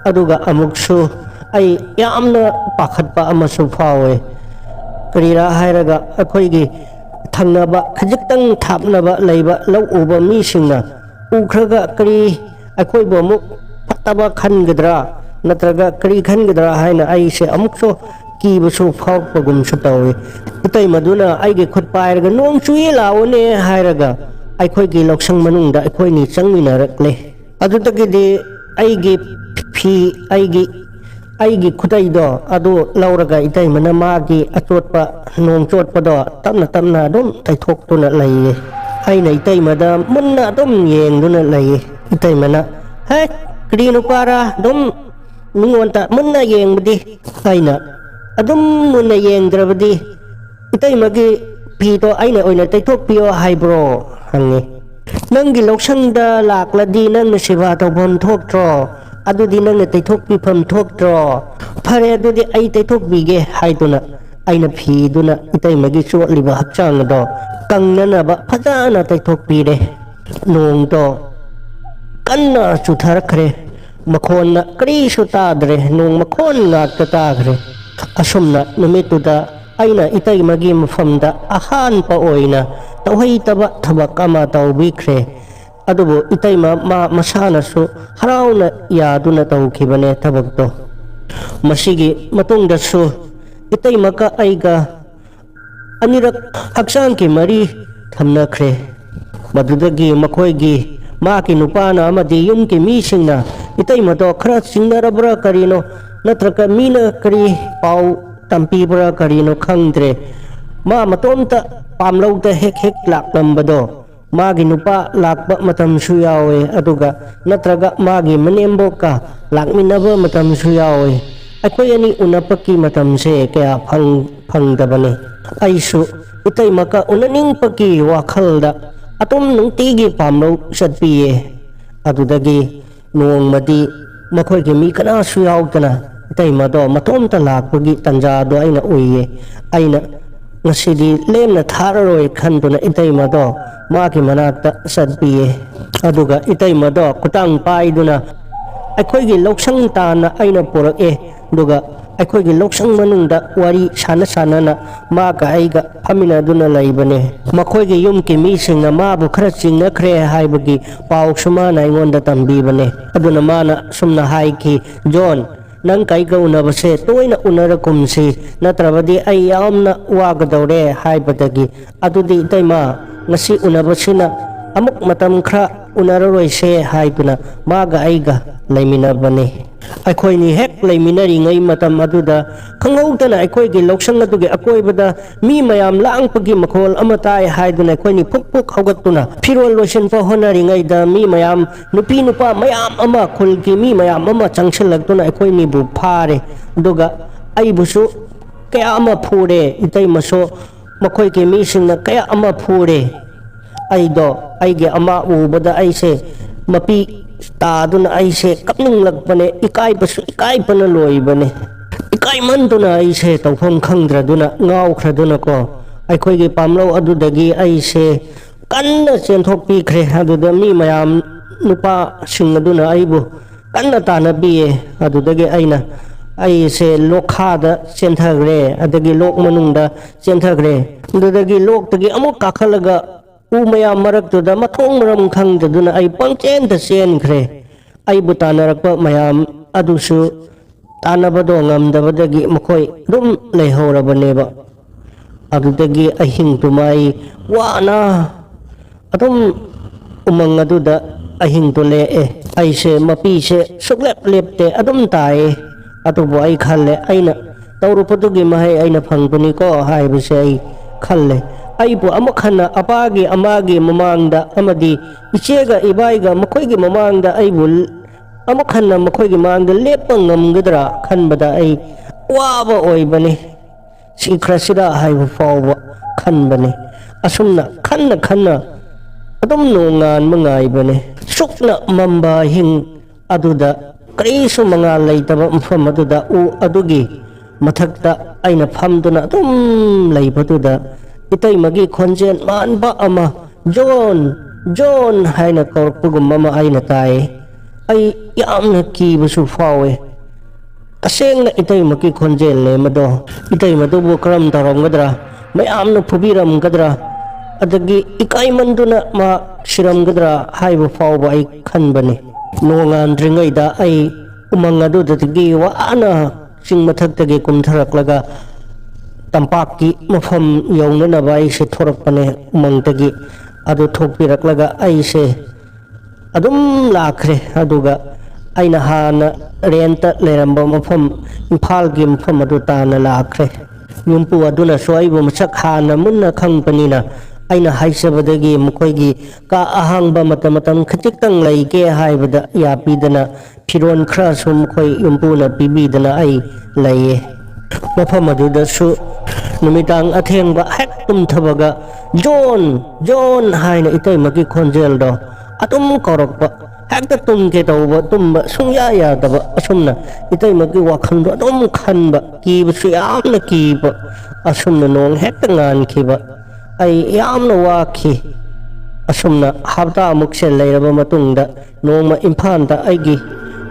ꯑꯗꯨꯒ ꯑꯃꯨꯛꯁꯨ ꯑꯩ ꯌꯥꯝꯅ ꯄꯥꯈꯠꯄ ꯑꯃꯁꯨ ꯐꯥꯎꯋꯦ꯫ ꯀꯔꯤꯔꯥ ꯍꯥꯏꯔꯒ ꯑꯩꯈꯣꯏꯒꯤ ꯊꯪꯅꯕ ꯈꯖꯤꯛꯇꯪ ꯊꯥꯞꯅꯕ ꯂꯩꯕ ꯂꯧ ꯎꯕ ꯃꯤꯁꯤꯡꯅ ꯎꯈ꯭ꯔꯒ ꯀꯔꯤ ꯑꯩꯈꯣꯏꯕꯨ ꯑꯃꯨꯛ ꯐꯠꯇꯕ ꯈꯟꯒꯗ꯭ꯔꯥ ꯅꯠꯇ꯭ꯔꯒ ꯀꯔꯤ ꯈꯟꯒꯗ꯭ꯔꯥ ꯍꯥꯏꯅ ꯑꯩꯁꯦ ꯑꯃꯨꯛꯁꯨ ꯀꯤꯕꯁꯨ ꯐꯥꯎꯔꯛꯄꯒꯨꯝꯁꯨ ꯇꯧꯏ꯫ ꯏꯇꯩꯃꯗꯨꯅ ꯑꯩꯒꯤ ꯈꯨꯠ ꯄꯥꯏꯔꯒ "ꯅꯣꯡ ꯆꯨꯏ ꯂꯥꯛꯑꯣꯅꯦ" ꯍꯥꯏꯔꯒ ꯑꯩꯈꯣꯏꯒꯤ ꯂꯧꯁꯪ ꯃꯅꯨꯡꯗ ꯑꯩꯈꯣꯏꯅꯤ ꯆꯪꯃꯤꯟꯅꯔꯛꯂꯦ꯫ ꯑꯗꯨꯗꯒꯤꯗꯤ ꯑꯩꯒꯤ ꯐꯤ, ꯑꯩꯒꯤ ꯑꯩꯒꯤ ꯈꯨꯗꯩꯗꯣ ꯑꯗꯨ ꯂꯧꯔꯒ ꯏꯇꯩꯃꯅ ꯃꯥꯒꯤ ꯑꯆꯣꯠꯄ ꯅꯣꯡ ꯆꯣꯠꯄꯗꯣ ꯇꯞꯅ ꯇꯞꯅ ꯑꯗꯨꯝ ꯇꯩꯊꯣꯛꯇꯨꯅ ꯂꯩꯌꯦ꯫ ꯑꯩꯅ ꯏꯇꯩꯃꯗ ꯃꯨꯟꯅ ꯑꯗꯨꯝ ꯌꯦꯡꯗꯨꯅ ꯂꯩꯌꯦ꯫ ꯏꯇꯩꯃꯅ "ꯍꯦ, ꯀꯔꯤ ꯅꯨꯄꯥꯔ ꯑꯗꯨꯝ ꯃꯤꯉꯣꯟꯗ ꯃꯨꯟꯅ ꯌꯦꯡꯕꯗꯤ?" ꯑꯩꯅ ꯑꯗꯨꯝ ꯃꯨꯟꯅ ꯌꯦꯡꯗ꯭ꯔꯕꯗꯤ "ꯏꯇꯩꯃꯒꯤ ꯐꯤꯗꯣ ꯑꯩꯅ ꯑꯣꯏꯅ ꯇꯩꯊꯣꯛꯄꯤꯌꯣ ꯍꯥꯏꯕ꯭ꯔꯣ?" ꯍꯪꯉꯤ꯫ "ꯅꯪꯒꯤ ꯂꯧꯁꯪꯗ ꯂꯥꯛꯂꯗꯤ ꯅꯪꯅ ꯁꯦꯕꯥ ꯇꯧꯐꯝ ꯊꯣꯛꯇ꯭ꯔꯣ? ꯑꯗꯨꯗꯤ ꯅꯪꯅ ꯇꯩꯊꯣꯛꯄꯤꯐꯝ ꯊꯣꯛꯇ꯭ꯔꯣ? ꯐꯔꯦ, ꯑꯗꯨꯗꯤ ꯑꯩ ꯇꯩꯊꯣꯛꯄꯤꯒꯦ" ꯍꯥꯏꯗꯨꯅ ꯑꯩꯅ ꯐꯤꯗꯨꯅ ꯏꯇꯩꯃꯒꯤ ꯆꯣꯠꯂꯤꯕ ꯍꯛꯆꯥꯡ ꯑꯗꯣ ꯀꯪꯅꯅꯕ ꯐꯖꯅ ꯇꯩꯊꯣꯛꯄꯤꯔꯦ꯫ ꯅꯣꯡꯗꯣ ꯀꯟꯅ ꯆꯨꯊꯔꯛꯈ꯭ꯔꯦ꯫ ꯃꯈꯣꯟꯅ ꯀꯔꯤꯁꯨ ꯇꯥꯗ꯭ꯔꯦ, ꯅꯣꯡ ꯃꯈꯣꯟ ꯉꯥꯛꯇ ꯇꯥꯈ꯭ꯔꯦ꯫ ꯑꯁꯨꯝꯅ ꯅꯨꯃꯤꯠꯇꯨꯗ ꯑꯩꯅ ꯏꯇꯩꯃꯒꯤ ꯃꯐꯝꯗ ꯑꯍꯥꯟꯕ ꯑꯣꯏꯅ ꯇꯧꯍꯩꯇꯕ ꯊꯕꯛ ꯑꯃ ꯇꯧꯕꯤꯈ꯭ꯔꯦ꯫ ꯑꯗꯨꯕꯨ ꯏꯇꯩꯃ ꯃꯥ ꯃꯁꯥꯅꯁꯨ ꯍꯔꯥꯎꯅ ꯌꯥꯗꯨꯅ ꯇꯧꯈꯤꯕꯅꯦ ꯊꯕꯛꯇꯣ꯫ ꯃꯁꯤꯒꯤ ꯃꯇꯨꯡꯗꯁꯨ ꯏꯇꯩꯃꯒ ꯑꯩꯒ ꯑꯅꯤꯔꯛ ꯍꯛꯆꯥꯡꯒꯤ ꯃꯔꯤ ꯊꯝꯅꯈ꯭ꯔꯦ꯫ ꯃꯗꯨꯗꯒꯤ ꯃꯈꯣꯏꯒꯤ, ꯃꯥꯒꯤ ꯅꯨꯄꯥꯅ ꯑꯃꯗꯤ ꯌꯨꯝꯒꯤ ꯃꯤꯁꯤꯡꯅ ꯏꯇꯩꯃꯗꯣ ꯈꯔ ꯆꯤꯡꯅꯔꯕ꯭ꯔꯥ ꯀꯔꯤꯅꯣ, ꯅꯠꯇ꯭ꯔꯒ ꯃꯤꯅ ꯀꯔꯤ ꯄꯥꯎ ꯇꯝꯕꯤꯕ꯭ꯔꯥ ꯀꯔꯤꯅꯣ ꯈꯪꯗ꯭ꯔꯦ, ꯃꯥ ꯃꯇꯣꯝꯇ ꯄꯥꯝꯂꯧꯗ ꯍꯦꯛ ꯍꯦꯛ ꯂꯥꯛꯂꯝꯕꯗꯣ ꯃꯥꯒꯤ ꯅꯨꯄꯥ ꯂꯥꯛꯄ ꯃꯇꯝꯁꯨ ꯌꯥꯎꯋꯦ, ꯑꯗꯨꯒ ꯅꯠꯇ꯭ꯔꯒ ꯃꯥꯒꯤ ꯃꯅꯦꯝꯕꯣꯛꯀ ꯂꯥꯛꯃꯤꯟꯅꯕ ꯃꯇꯝꯁꯨ ꯌꯥꯎꯋꯦ꯫ ꯑꯩꯈꯣꯏ ꯑꯅꯤ ꯎꯅꯕꯒꯤ ꯃꯇꯝꯁꯦ ꯀꯌꯥ ꯐꯪ-, ꯐꯪꯗꯕꯅꯤ꯫ ꯑꯩꯁꯨ ꯏꯇꯩꯃꯒ ꯎꯅꯅꯤꯡꯕꯒꯤ ꯋꯥꯈꯜꯗ ꯑꯗꯨꯝ ꯅꯨꯡꯇꯤꯒꯤ ꯄꯥꯝꯂꯧ ꯆꯠꯄꯤꯌꯦ꯫ ꯑꯗꯨꯗꯒꯤ ꯅꯣꯡꯃꯗꯤ ꯃꯈꯣꯏꯒꯤ ꯃꯤ ꯀꯅꯥꯁꯨ ꯌꯥꯎꯗꯅ ꯏꯇꯩꯃꯗꯣ ꯃꯇꯣꯝꯇ ꯂꯥꯛꯄꯒꯤ ꯇꯥꯟꯖꯥꯗꯣ ꯑꯩꯅ ꯎꯏꯌꯦ꯫ ꯑꯩꯅ ꯉꯁꯤꯗꯤ ꯂꯦꯝꯅ ꯊꯥꯔꯔꯣꯏ ꯈꯟꯗꯨꯅ ꯏꯇꯩꯃꯗꯣ ꯃꯥꯒꯤ ꯃꯅꯥꯛꯇ ꯆꯠꯄꯤꯌꯦ꯫ ꯑꯗꯨꯒ ꯏꯇꯩꯃꯗꯣ ꯈꯨꯇꯥꯡ ꯄꯥꯏꯗꯨꯅ ꯑꯩꯈꯣꯏꯒꯤ ꯂꯧꯁꯪ ꯇꯥꯟꯅ ꯑꯩꯅ ꯄꯨꯔꯛꯑꯦ꯫ ꯑꯗꯨꯒ ꯑꯩꯈꯣꯏꯒꯤ ꯂꯧꯁꯪ ꯃꯅꯨꯡꯗ ꯋꯥꯔꯤ ꯁꯥꯟꯅ ꯁꯥꯟꯅꯅ ꯃꯥꯒ ꯑꯩꯒ ꯐꯝꯃꯤꯟꯅꯗꯨꯅ ꯂꯩꯕꯅꯦ꯫ ꯃꯈꯣꯏꯒꯤ ꯌꯨꯝꯒꯤ ꯃꯤꯁꯤꯡꯅ ꯃꯥꯕꯨ ꯈꯔ ꯆꯤꯡꯅꯈ꯭ꯔꯦ ꯍꯥꯏꯕꯒꯤ ꯄꯥꯎꯁꯨ ꯃꯥꯅ ꯑꯩꯉꯣꯟꯗ ꯇꯝꯕꯤꯕꯅꯦ꯫ ꯑꯗꯨꯅ ꯃꯥꯅ ꯁꯨꯝꯅ ꯍꯥꯏꯈꯤ, "ꯖꯣꯟ, ꯅꯪ ꯀꯩꯒ ꯎꯅꯕꯁꯦ ꯇꯣꯏꯅ ꯎꯅꯔꯀꯨꯝꯁꯤ, ꯅꯠꯇ꯭ꯔꯕꯗꯤ ꯑꯩ ꯌꯥꯝꯅ ꯋꯥꯒꯗꯧꯔꯦ" ꯍꯥꯏꯕꯗꯒꯤ, "ꯑꯗꯨꯗꯤ ꯏꯇꯩꯃ, ꯉꯁꯤ ꯎꯅꯕꯁꯤꯅ ꯑꯃꯨꯛ ꯃꯇꯝ ꯈꯔ ꯎꯅꯔꯔꯣꯏꯁꯦ" ꯍꯥꯏꯗꯨꯅ ꯃꯥꯒ ꯑꯩꯒ ꯂꯩꯃꯤꯟꯅꯕꯅꯤ꯫ ꯑꯩꯈꯣꯏꯅꯤ ꯍꯦꯛ ꯂꯩꯃꯤꯟꯅꯔꯤꯉꯩ ꯃꯇꯝ ꯑꯗꯨꯗ ꯈꯪꯍꯧꯗꯅ ꯑꯩꯈꯣꯏꯒꯤ ꯂꯧꯁꯪ ꯑꯗꯨꯒꯤ ꯑꯀꯣꯏꯕꯗ ꯃꯤ ꯃꯌꯥꯝ ꯂꯥꯡꯕꯒꯤ ꯃꯈꯣꯜ ꯑꯃ ꯇꯥꯏ ꯍꯥꯏꯗꯨꯅ ꯑꯩꯈꯣꯏꯅꯤ ꯐꯨꯛ ꯐꯨꯛ ꯍꯧꯒꯠꯇꯨꯅ ꯐꯤꯔꯣꯜ ꯂꯣꯏꯁꯤꯟꯕ ꯍꯣꯠꯅꯔꯤꯉꯩꯗ ꯃꯤ ꯃꯌꯥꯝ, ꯅꯨꯄꯤ ꯅꯨꯄꯥ ꯃꯌꯥꯝ ꯑꯃ, ꯈꯨꯜꯒꯤ ꯃꯤ ꯃꯌꯥꯝ ꯑꯃ ꯆꯪꯁꯤꯜꯂꯛꯇꯨꯅ ꯑꯩꯈꯣꯏꯅꯤꯕꯨ ꯐꯥꯔꯦ꯫ ꯑꯗꯨꯒ ꯑꯩꯕꯨꯁꯨ ꯀꯌꯥ ꯑꯃ ꯐꯨꯔꯦ꯫ ꯏꯇꯩꯃꯁꯨ ꯃꯈꯣꯏꯒꯤ ꯃꯤꯁꯤꯡꯅ ꯀꯌꯥ ꯑꯃ ꯐꯨꯔꯦ꯫ ꯑꯩꯗꯣ, ꯑꯩꯒꯤ ꯑꯃ ꯎꯕꯗ ꯑꯩꯁꯦ ꯃꯄꯤ ꯇꯥꯗꯨꯅ ꯑꯩꯁꯦ ꯀꯞꯅꯤꯡꯂꯛꯄꯅꯦ, ꯏꯀꯥꯏꯕꯁꯨ ꯏꯀꯥꯏꯕꯅ ꯂꯣꯏꯕꯅꯦ꯫ ꯏꯀꯥꯏꯃꯟꯗꯨꯅ ꯑꯩꯁꯦ ꯇꯧꯐꯝ ꯈꯪꯗ꯭ꯔꯗꯨꯅ, ꯉꯥꯎꯈ꯭ꯔꯗꯨꯅꯀꯣ, ꯑꯩꯈꯣꯏꯒꯤ ꯄꯥꯝꯂꯧ ꯑꯗꯨꯗꯒꯤ ꯑꯩꯁꯦ ꯀꯟꯅ ꯆꯦꯟꯊꯣꯛꯄꯤꯈ꯭ꯔꯦ꯫ ꯑꯗꯨꯗ ꯃꯤ ꯃꯌꯥꯝ, ꯅꯨꯄꯥꯁꯤꯡ ꯑꯗꯨꯅ ꯑꯩꯕꯨ ꯀꯟꯅ ꯇꯥꯟꯅꯕꯤꯌꯦ꯫ ꯑꯗꯨꯗꯒꯤ ꯑꯩꯅ, ꯑꯩꯁꯦ ꯂꯣꯛꯈꯥꯗ ꯆꯦꯟꯊꯈ꯭ꯔꯦ, ꯑꯗꯒꯤ ꯂꯣꯛ ꯃꯅꯨꯡꯗ ꯆꯦꯟꯊꯈ꯭ꯔꯦ꯫ ꯑꯗꯨꯗꯒꯤ ꯂꯣꯛꯇꯒꯤ ꯑꯃꯨꯛ ꯀꯥꯈꯠꯂꯒ ꯎ ꯃꯌꯥꯝ ꯃꯔꯛꯇꯨꯗ ꯃꯊꯣꯡ ꯃꯔꯝ ꯈꯪꯗꯗꯨꯅ ꯑꯩ ꯄꯪꯆꯦꯟꯗ ꯆꯦꯟꯈ꯭ꯔꯦ꯫ ꯑꯩꯕꯨ ꯇꯥꯟꯅꯔꯛꯄ ꯃꯌꯥꯝ ꯑꯗꯨꯁꯨ ꯇꯥꯟꯅꯕꯗꯣ ꯉꯝꯗꯕꯗꯒꯤ ꯃꯈꯣꯏ ꯑꯗꯨꯝ ꯂꯩꯍꯧꯔꯕꯅꯦꯕ꯫ ꯑꯗꯨꯗꯒꯤ ꯑꯍꯤꯡꯗꯨꯃ ꯑꯩ ꯋꯥꯅ ꯑꯗꯨꯝ ꯎꯃꯪ ꯑꯗꯨꯗ ꯑꯍꯤꯡꯗꯨ ꯂꯦꯛꯑꯦ꯫ ꯑꯩꯁꯦ ꯃꯄꯤꯁꯦ ꯁꯨꯛꯂꯦꯞ ꯂꯦꯞꯇꯦ, ꯑꯗꯨꯝ ꯇꯥꯏꯌꯦ꯫ ꯑꯗꯨꯕꯨ ꯑꯩ ꯈꯜꯂꯦ, ꯑꯩꯅ ꯇꯧꯔꯨꯕꯗꯨꯒꯤ ꯃꯍꯩ ꯑꯩꯅ ꯐꯪꯕꯅꯤꯀꯣ ꯍꯥꯏꯕꯁꯦ ꯑꯩ ꯈꯜꯂꯦ꯫ ꯑꯩꯕꯨ ꯑꯃꯨꯛ ꯍꯟꯅ ꯑꯄꯥꯒꯤ ꯑꯃꯥꯒꯤ ꯃꯃꯥꯡꯗ ꯑꯃꯗꯤ ꯏꯆꯦꯒ ꯏꯕꯥꯏꯒ ꯃꯈꯣꯏꯒꯤ ꯃꯃꯥꯡꯗ ꯑꯩꯕꯨ ꯑꯃꯨꯛ ꯍꯟꯅ ꯃꯈꯣꯏꯒꯤ ꯃꯥꯡꯗ ꯂꯦꯞꯄ ꯉꯝꯒꯗ꯭ꯔꯥ ꯈꯟꯕꯗ ꯑꯩ ꯋꯥꯕ ꯑꯣꯏꯕꯅꯤ꯫ ꯁꯤꯈ꯭ꯔꯁꯤꯔꯥ ꯍꯥꯏꯕ ꯐꯥꯎꯕ ꯈꯟꯕꯅꯤ꯫ ꯑꯁꯨꯝꯅ ꯈꯟꯅ ꯈꯟꯅ ꯑꯗꯨꯝ ꯅꯣꯡꯉꯥꯟꯕ ꯉꯥꯏꯕꯅꯤ꯫ ꯁꯨꯛꯅ ꯃꯝꯕ ꯑꯍꯤꯡ ꯑꯗꯨꯗ ꯀꯔꯤꯁꯨ ꯃꯉꯥꯜ ꯂꯩꯇꯕ ꯃꯐꯝ ꯑꯗꯨꯗ ꯎ ꯑꯗꯨꯒꯤ ꯃꯊꯛꯇ ꯑꯩꯅ ꯐꯝꯗꯨꯅ ꯑꯗꯨꯝ ꯂꯩꯕꯗꯨꯗ ꯏꯇꯩꯃꯒꯤ ꯈꯣꯟꯖꯦꯜ ꯃꯥꯟꯕ ꯑꯃ, "ꯖꯣꯟ, ꯖꯣꯟ" ꯍꯥꯏꯅ ꯀꯧꯔꯛꯄꯒꯨꯝꯕ ꯑꯃ ꯑꯩꯅ ꯇꯥꯏ꯫ ꯑꯩ ꯌꯥꯝꯅ ꯀꯤꯕꯁꯨ ꯐꯥꯎꯋꯦ꯫ ꯇꯁꯦꯡꯅ ꯏꯇꯩꯃꯒꯤ ꯈꯣꯟꯖꯦꯜꯅꯦ ꯃꯗꯣ꯫ ꯏꯇꯩꯃꯗꯨꯕꯨ ꯀꯔꯝ ꯇꯧꯔꯝꯒꯗ꯭ꯔꯥ? ꯃꯌꯥꯝꯅ ꯐꯨꯕꯤꯔꯝꯒꯗ꯭ꯔꯥ? ꯑꯗꯒꯤ ꯏꯀꯥꯏꯃꯟꯗꯨꯅ ꯃꯥ ꯁꯤꯔꯝꯒꯗ꯭ꯔꯥ ꯍꯥꯏꯕ ꯐꯥꯎꯕ ꯑꯩ ꯈꯟꯕꯅꯤ꯫ ꯅꯣꯡꯉꯥꯟꯗ꯭ꯔꯤꯉꯩꯗ ꯑꯩ ꯎꯃꯪ ꯑꯗꯨꯗꯒꯤ ꯋꯥꯅ ꯆꯤꯡ ꯃꯊꯛꯇꯒꯤ ꯀꯨꯝꯊꯔꯛꯂꯒ ꯇꯝꯄꯥꯛꯀꯤ ꯃꯐꯝ ꯌꯧꯅꯅꯕ ꯑꯩꯁꯦ ꯊꯣꯔꯛꯄꯅꯦ ꯎꯃꯪꯗꯒꯤ꯫ ꯑꯗꯨ ꯊꯣꯛꯄꯤꯔꯛꯂꯒ ꯑꯩꯁꯦ ꯑꯗꯨꯝ ꯂꯥꯛꯈ꯭ꯔꯦ꯫ ꯑꯗꯨꯒ ꯑꯩꯅ ꯍꯥꯟꯅ ꯔꯦꯟꯇ ꯂꯩꯔꯝꯕ ꯃꯐꯝ, ꯏꯝꯐꯥꯜꯒꯤ ꯃꯐꯝ ꯑꯗꯨ ꯇꯥꯟꯅ ꯂꯥꯛꯈ꯭ꯔꯦ꯫ ꯌꯨꯝꯄꯨ ꯑꯗꯨꯅꯁꯨ ꯑꯩꯕꯨ ꯃꯁꯛ ꯍꯥꯟꯅ ꯃꯨꯟꯅ ꯈꯪꯕꯅꯤꯅ ꯑꯩꯅ ꯍꯥꯏꯖꯕꯗꯒꯤ ꯃꯈꯣꯏꯒꯤ ꯀꯥ ꯑꯍꯥꯡꯕ ꯃꯇꯝ ꯃꯇꯝ ꯈꯖꯤꯛꯇꯪ ꯂꯩꯒꯦ ꯍꯥꯏꯕꯗ ꯌꯥꯕꯤꯗꯅ ꯐꯤꯔꯣꯜ ꯈꯔꯁꯨ ꯃꯈꯣꯏ ꯌꯨꯝꯄꯨꯅ ꯄꯤꯕꯤꯗꯅ ꯑꯩ ꯂꯩꯌꯦ꯫ ꯃꯐꯝ ꯑꯗꯨꯗꯁꯨ ꯅꯨꯃꯤꯗꯥꯡ ꯑꯊꯦꯡꯕ ꯍꯦꯛ ꯇꯨꯝꯊꯕꯒ "ꯖꯣꯟ, ꯖꯣꯟ" ꯍꯥꯏꯅ ꯏꯇꯩꯃꯒꯤ ꯈꯣꯟꯖꯦꯜꯗꯣ ꯑꯗꯨꯝ ꯀꯧꯔꯛꯄ꯫ ꯍꯦꯛꯇ ꯇꯨꯝꯒꯦ ꯇꯧꯕ, ꯇꯨꯝꯕ ꯁꯨꯡꯌꯥ ꯌꯥꯗꯕ꯫ ꯑꯁꯨꯝꯅ ꯏꯇꯩꯃꯒꯤ ꯋꯥꯈꯜꯗꯣ ꯑꯗꯨꯝ ꯈꯟꯕ, ꯀꯤꯕꯁꯨ ꯌꯥꯝꯅ ꯀꯤꯕ꯫ ꯑꯁꯨꯝꯅ ꯅꯣꯡ ꯍꯦꯛꯇ ꯉꯥꯟꯈꯤꯕ꯫ ꯑꯩ ꯌꯥꯝꯅ ꯋꯥꯈꯤ꯫ ꯑꯁꯨꯝꯅ ꯍꯞꯇꯥꯃꯨꯛꯁꯦ ꯂꯩꯔꯕ ꯃꯇꯨꯡꯗ ꯅꯣꯡꯃ ꯏꯝꯐꯥꯜꯗ ꯑꯩꯒꯤ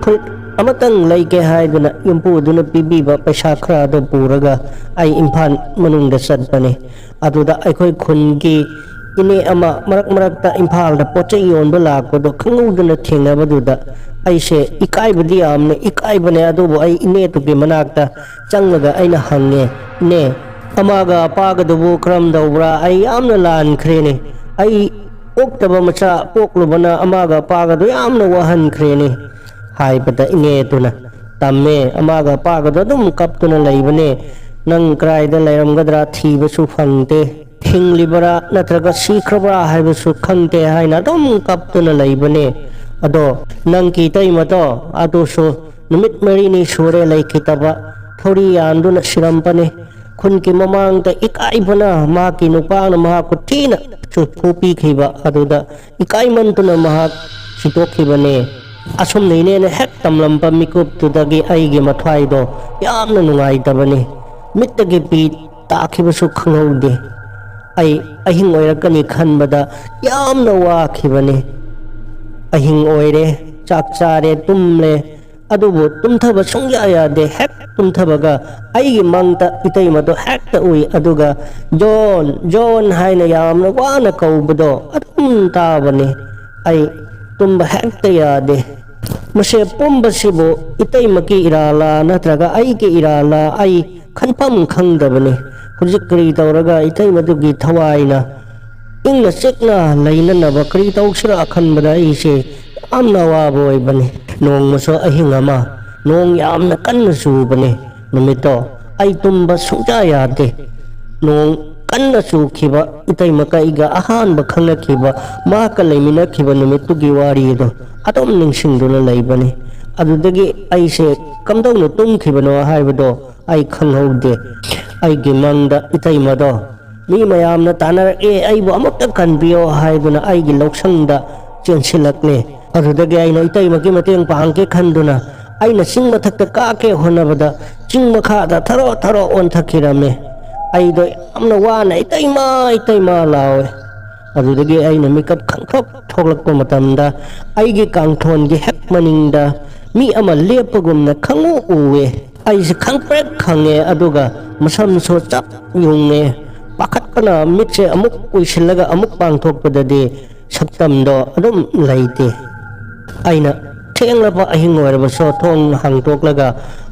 ꯐꯨꯔꯤꯠ ꯑꯃꯇꯪ ꯂꯩꯒꯦ ꯍꯥꯏꯗꯨꯅ ꯌꯨꯝꯄꯨꯗꯨꯅ ꯄꯤꯕꯤꯕ ꯄꯩꯁꯥ ꯈꯔ ꯑꯗꯨ ꯄꯨꯔꯒ ꯑꯩ ꯏꯝꯐꯥꯜ ꯃꯅꯨꯡꯗ ꯆꯠꯄꯅꯤ꯫ ꯑꯗꯨꯗ ꯑꯩꯈꯣꯏ ꯈꯨꯟꯒꯤ ꯏꯅꯦ ꯑꯃ ꯃꯔꯛ ꯃꯔꯛꯇ ꯏꯝꯐꯥꯜꯗ ꯄꯣꯠ ꯆꯩ ꯌꯣꯟꯕ ꯂꯥꯛꯄꯗꯣ ꯈꯪꯍꯧꯗꯅ ꯊꯦꯡꯅꯕꯗꯨꯗ ꯑꯩꯁꯦ ꯏꯀꯥꯏꯕꯗꯤ ꯌꯥꯝꯅ ꯏꯀꯥꯏꯕꯅꯦ, ꯑꯗꯨꯕꯨ ꯑꯩ ꯏꯅꯦꯗꯨꯒꯤ ꯃꯅꯥꯛꯇ ꯆꯪꯂꯒ ꯑꯩꯅ ꯍꯪꯉꯦ, "ꯏꯅꯦ, ꯑꯃꯒ ꯑꯄꯥꯒꯗꯨꯕꯨ ꯀꯔꯝ ꯇꯧꯕ꯭ꯔꯥ? ꯑꯩ ꯌꯥꯝꯅ ꯂꯥꯟꯈ꯭ꯔꯦꯅꯦ꯫ ꯑꯩ ꯄꯣꯛꯇꯕ ꯃꯆꯥ ꯄꯣꯛꯂꯨꯕꯅ ꯑꯃꯒ ꯑꯄꯥꯒꯗꯨ ꯌꯥꯝꯅ ꯋꯥꯍꯟꯈ꯭ꯔꯦꯅꯦ" ꯍꯥꯏꯕꯗ ꯏꯅꯦꯗꯨꯅ, "ꯇꯝꯃꯦ, ꯑꯃꯒ ꯑꯄꯥꯒꯗꯣ ꯑꯗꯨꯝ ꯀꯞꯇꯨꯅ ꯂꯩꯕꯅꯦ꯫ ꯅꯪ ꯀꯗꯥꯏꯗ ꯂꯩꯔꯝꯒꯗ꯭ꯔꯥ ꯊꯤꯕꯁꯨ ꯐꯪꯗꯦ꯫ ꯍꯤꯡꯂꯤꯕꯔꯥ ꯅꯠꯇ꯭ꯔꯒ ꯁꯤꯈ꯭ꯔꯕ꯭ꯔꯥ ꯍꯥꯏꯕꯁꯨ ꯈꯪꯗꯦ" ꯍꯥꯏꯅ ꯑꯗꯨꯝ ꯀꯞꯇꯨꯅ ꯂꯩꯕꯅꯦ꯫ "ꯑꯗꯣ ꯅꯪꯒꯤ ꯏꯇꯩꯃꯗꯣ ꯑꯗꯨꯁꯨ ꯅꯨꯃꯤꯠ ꯃꯔꯤꯅꯤ ꯁꯨꯔꯦ ꯂꯩꯈꯤꯗꯕ꯫ ꯊꯧꯔꯤ ꯌꯥꯟꯗꯨꯅ ꯁꯤꯔꯝꯕꯅꯦ꯫ ꯈꯨꯟꯒꯤ ꯃꯃꯥꯡꯗ ꯏꯀꯥꯏꯕꯅ ꯃꯍꯥꯛꯀꯤ ꯅꯨꯄꯥꯅ ꯃꯍꯥꯛꯄꯨ ꯊꯤꯅ ꯆꯨ-, ꯐꯨꯕꯤꯈꯤꯕ ꯑꯗꯨꯗ ꯏꯀꯥꯏꯃꯟꯗꯨꯅ ꯃꯍꯥꯛ ꯁꯤꯗꯣꯛꯈꯤꯕꯅꯦ" ꯑꯁꯨꯝꯅ ꯏꯅꯦꯅ ꯍꯦꯛ ꯇꯝꯂꯝꯕ ꯃꯤꯀꯨꯞꯇꯨꯗꯒꯤ ꯑꯩꯒꯤ ꯃꯊ꯭ꯋꯥꯏꯗꯣ ꯌꯥꯝꯅ ꯅꯨꯡꯉꯥꯏꯇꯕꯅꯤ꯫ ꯃꯤꯠꯇꯒꯤ ꯄꯤ ꯇꯥꯈꯤꯕꯁꯨ ꯈꯪꯍꯧꯗꯦ꯫ ꯑꯩ ꯑꯍꯤꯡ ꯑꯣꯏꯔꯛꯀꯅꯤ ꯈꯟꯕꯗ ꯌꯥꯝꯅ ꯋꯥꯈꯤꯕꯅꯤ꯫ ꯑꯍꯤꯡ ꯑꯣꯏꯔꯦ, ꯆꯥꯛ ꯆꯥꯔꯦ, ꯇꯨꯝꯂꯦ, ꯑꯗꯨꯕꯨ ꯇꯨꯝꯊꯕ ꯁꯨꯡꯌꯥ ꯌꯥꯗꯦ꯫ ꯍꯦꯛ ꯇꯨꯝꯊꯕꯒ ꯑꯩꯒꯤ ꯃꯪꯗ ꯏꯇꯩꯃꯗꯣ ꯍꯦꯛꯇ ꯎꯏ, ꯑꯗꯨꯒ "ꯖꯣꯟ, ꯖꯣꯟ" ꯍꯥꯏꯅ ꯌꯥꯝꯅ ꯋꯥꯅ ꯀꯧꯕꯗꯣ ꯑꯗꯨꯝ ꯇꯥꯕꯅꯤ꯫ ꯑꯩ ꯇꯨꯝꯕ ꯍꯦꯛꯇ ꯌꯥꯗꯦ꯫ ꯃꯁꯦ ꯄꯨꯝꯕꯁꯤꯕꯨ ꯏꯇꯩꯃꯒꯤ ꯏꯔꯥꯜꯂꯥ ꯅꯠꯇ꯭ꯔꯒ ꯑꯩꯒꯤ ꯏꯔꯥꯜꯂꯥ? ꯑꯩ ꯈꯟꯐꯝ ꯈꯪꯗꯕꯅꯤ꯫ ꯍꯧꯖꯤꯛ ꯀꯔꯤ ꯇꯧꯔꯒ ꯏꯇꯩꯃꯗꯨꯒꯤ ꯊꯋꯥꯏꯅ ꯏꯪꯅ ꯆꯤꯛꯅ ꯂꯩꯅꯅꯕ ꯀꯔꯤ ꯇꯧꯁꯤꯔꯥ ꯈꯟꯕꯗ ꯑꯩꯁꯦ ꯌꯥꯝꯅ ꯑꯋꯥꯕ ꯑꯣꯏꯕꯅꯤ꯫ ꯅꯣꯡꯃꯁꯨ ꯑꯍꯤꯡ ꯑꯃ ꯅꯣꯡ ꯌꯥꯝꯅ ꯀꯟꯅ ꯆꯨꯕꯅꯤ꯫ ꯅꯨꯃꯤꯠꯇꯣ ꯑꯩ ꯇꯨꯝꯕ ꯁꯨꯡꯌꯥ ꯌꯥꯗꯦ꯫ ꯅꯣꯡ ꯀꯟꯅ ꯆꯨꯈꯤꯕ, ꯏꯇꯩꯃꯒ ꯑꯩꯒ ꯑꯍꯥꯟꯕ ꯈꯪꯅꯈꯤꯕ, ꯃꯍꯥꯛꯀ ꯂꯩꯃꯤꯟꯅꯈꯤꯕ ꯅꯨꯃꯤꯠꯇꯨꯒꯤ ꯋꯥꯔꯤꯗꯣ ꯑꯗꯨꯝ ꯅꯤꯡꯁꯤꯡꯗꯨꯅ ꯂꯩꯕꯅꯤ꯫ ꯑꯗꯨꯗꯒꯤ ꯑꯩꯁꯦ ꯀꯝꯗꯧꯅ ꯇꯨꯝꯈꯤꯕꯅꯣ ꯍꯥꯏꯕꯗꯣ ꯑꯩ ꯈꯪꯍꯧꯗꯦ꯫ ꯑꯩꯒꯤ ꯃꯪꯗ ꯏꯇꯩꯃꯗꯣ ꯃꯤ ꯃꯌꯥꯝꯅ ꯇꯥꯟꯅꯔꯛꯑꯦ, "ꯑꯩꯕꯨ ꯑꯃꯨꯛꯇ ꯀꯟꯕꯤꯌꯣ" ꯍꯥꯏꯗꯨꯅ ꯑꯩꯒꯤ ꯂꯧꯁꯪꯗ ꯆꯦꯟꯁꯤꯜꯂꯛꯂꯦ꯫ ꯑꯗꯨꯗꯒꯤ ꯑꯩꯅ ꯏꯇꯩꯃꯒꯤ ꯃꯇꯦꯡ ꯄꯥꯡꯒꯦ ꯈꯟꯗꯨꯅ ꯑꯩꯅ ꯆꯤꯡ ꯃꯊꯛꯇ ꯀꯥꯀꯦ ꯍꯣꯠꯅꯕꯗ ꯆꯤꯡ ꯃꯈꯥꯗ ꯊꯔꯣ ꯊꯔꯣ ꯑꯣꯟꯊꯈꯤꯔꯝꯃꯦ꯫ ꯑꯩꯗꯣ ꯌꯥꯝꯅ ꯋꯥꯅ "ꯏꯇꯩꯃ, ꯏꯇꯩꯃ" ꯂꯥꯎꯋꯦ꯫ ꯑꯗꯨꯗꯒꯤ ꯑꯩꯅ ꯃꯤꯀꯞ ꯈꯪꯊꯣꯛ ꯊꯣꯛꯂꯛꯄ ꯃꯇꯝꯗ ꯑꯩꯒꯤ ꯀꯥꯡꯊꯣꯟꯒꯤ ꯍꯦꯛ ꯃꯅꯤꯡꯗ ꯃꯤ ꯑꯃ ꯂꯦꯞꯄꯒꯨꯝꯅ ꯈꯪꯎ ꯎꯋꯦ꯫ ꯑꯩꯁꯦ ꯈꯪꯄ꯭ꯔꯦꯛ ꯈꯪꯉꯦ, ꯑꯗꯨꯒ ꯃꯁꯝꯁꯨ ꯆꯞ ꯌꯨꯡꯉꯦ꯫ ꯄꯥꯈꯠꯄꯅ ꯃꯤꯠꯁꯦ ꯑꯃꯨꯛ ꯎꯏꯁꯤꯜꯂꯒ ꯑꯃꯨꯛ ꯄꯥꯡꯊꯣꯛꯄꯗꯗꯤ ꯁꯛꯇꯝꯗꯣ ꯑꯗꯨꯝ ꯂꯩꯇꯦ꯫ ꯑꯩꯅ ꯊꯦꯡꯂꯕ ꯑꯍꯤꯡ ꯑꯣꯏꯔꯕꯁꯨ ꯊꯣꯡ ꯍꯥꯡꯗꯣꯛꯂꯒ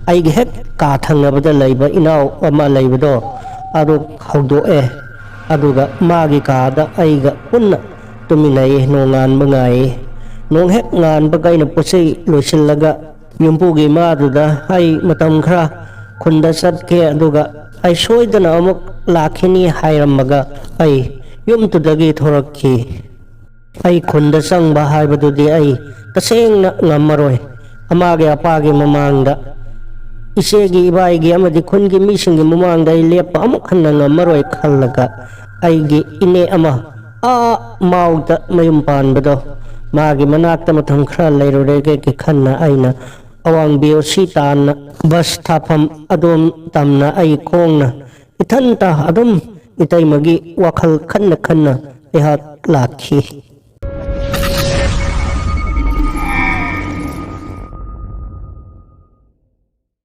ꯑꯩꯒꯤ ꯍꯦꯛ ꯀꯥ ꯊꯪꯅꯕꯗ ꯂꯩꯕ ꯏꯅꯥꯎ ꯑꯃ ꯂꯩꯕꯗꯣ ꯑꯗꯨ ꯍꯧꯗꯣꯛꯑꯦ꯫ ꯑꯗꯨꯒ ꯃꯥꯒꯤ ꯀꯥꯗ ꯑꯩꯒ ꯄꯨꯟꯅ ꯇꯨꯃꯤꯟꯅꯩ, ꯅꯣꯡꯉꯥꯟꯕ ꯉꯥꯏ꯫ ꯅꯣꯡ ꯍꯦꯛ ꯉꯥꯟꯕꯒ ꯑꯩꯅ ꯄꯣꯠ ꯆꯩ ꯂꯣꯏꯁꯤꯜꯂꯒ ꯌꯨꯝꯕꯨꯒꯤ ꯏꯃꯥꯗꯨꯗ ꯑꯩ ꯃꯇꯝ ꯈꯔ ꯈꯨꯟꯗ ꯆꯠꯀꯦ, ꯑꯗꯨꯒ ꯑꯩ ꯁꯣꯏꯗꯅ ꯑꯃꯨꯛ ꯂꯥꯛꯈꯤꯅꯤ ꯍꯥꯏꯔꯝꯃꯒ ꯑꯩ ꯌꯨꯝꯗꯨꯗꯒꯤ ꯊꯣꯔꯛꯈꯤ꯫ ꯑꯩ ꯈꯨꯟꯗ ꯆꯪꯕ ꯍꯥꯏꯕꯗꯨꯗꯤ ꯑꯩ ꯇꯁꯦꯡꯅ ꯉꯝꯃꯔꯣꯏ꯫ ꯑꯃꯥꯒꯤ ꯑꯄꯥꯒꯤ ꯃꯃꯥꯡꯗ, ꯏꯆꯦꯒꯤ, ꯏꯕꯥꯏꯒꯤ ꯑꯃꯗꯤ ꯈꯨꯟꯒꯤ ꯃꯤꯁꯤꯡꯒꯤ ꯃꯃꯥꯡꯗ ꯑꯩ ꯂꯦꯞꯄ ꯑꯃꯨꯛ ꯍꯟꯅ ꯉꯝꯃꯔꯣꯏ ꯈꯜꯂꯒ ꯑꯩꯒꯤ ꯏꯅꯦ ꯑꯃ ꯑꯥ ꯃꯥꯎꯗ ꯃꯌꯨꯝ ꯄꯥꯟꯕꯗꯣ ꯃꯥꯒꯤ ꯃꯅꯥꯛꯇ ꯃꯇꯝ ꯈꯔ ꯂꯩꯔꯨꯔꯦ꯫ ꯀꯦ ꯀꯦ ꯈꯟꯅ ꯑꯩꯅ ꯑꯋꯥꯡ ꯕꯤ ꯑꯣ ꯁꯤ ꯇꯥꯟꯅ ꯕꯁ ꯊꯥꯐꯝ ꯑꯗꯣꯝ ꯇꯝꯅ ꯑꯩ ꯈꯣꯡꯅ ꯏꯊꯟꯇ ꯑꯗꯨꯝ ꯏꯇꯩꯃꯒꯤ ꯋꯥꯈꯜ ꯈꯟꯅ ꯈꯟꯅ ꯑꯩꯍꯥꯛ ꯂꯥꯛꯈꯤ꯫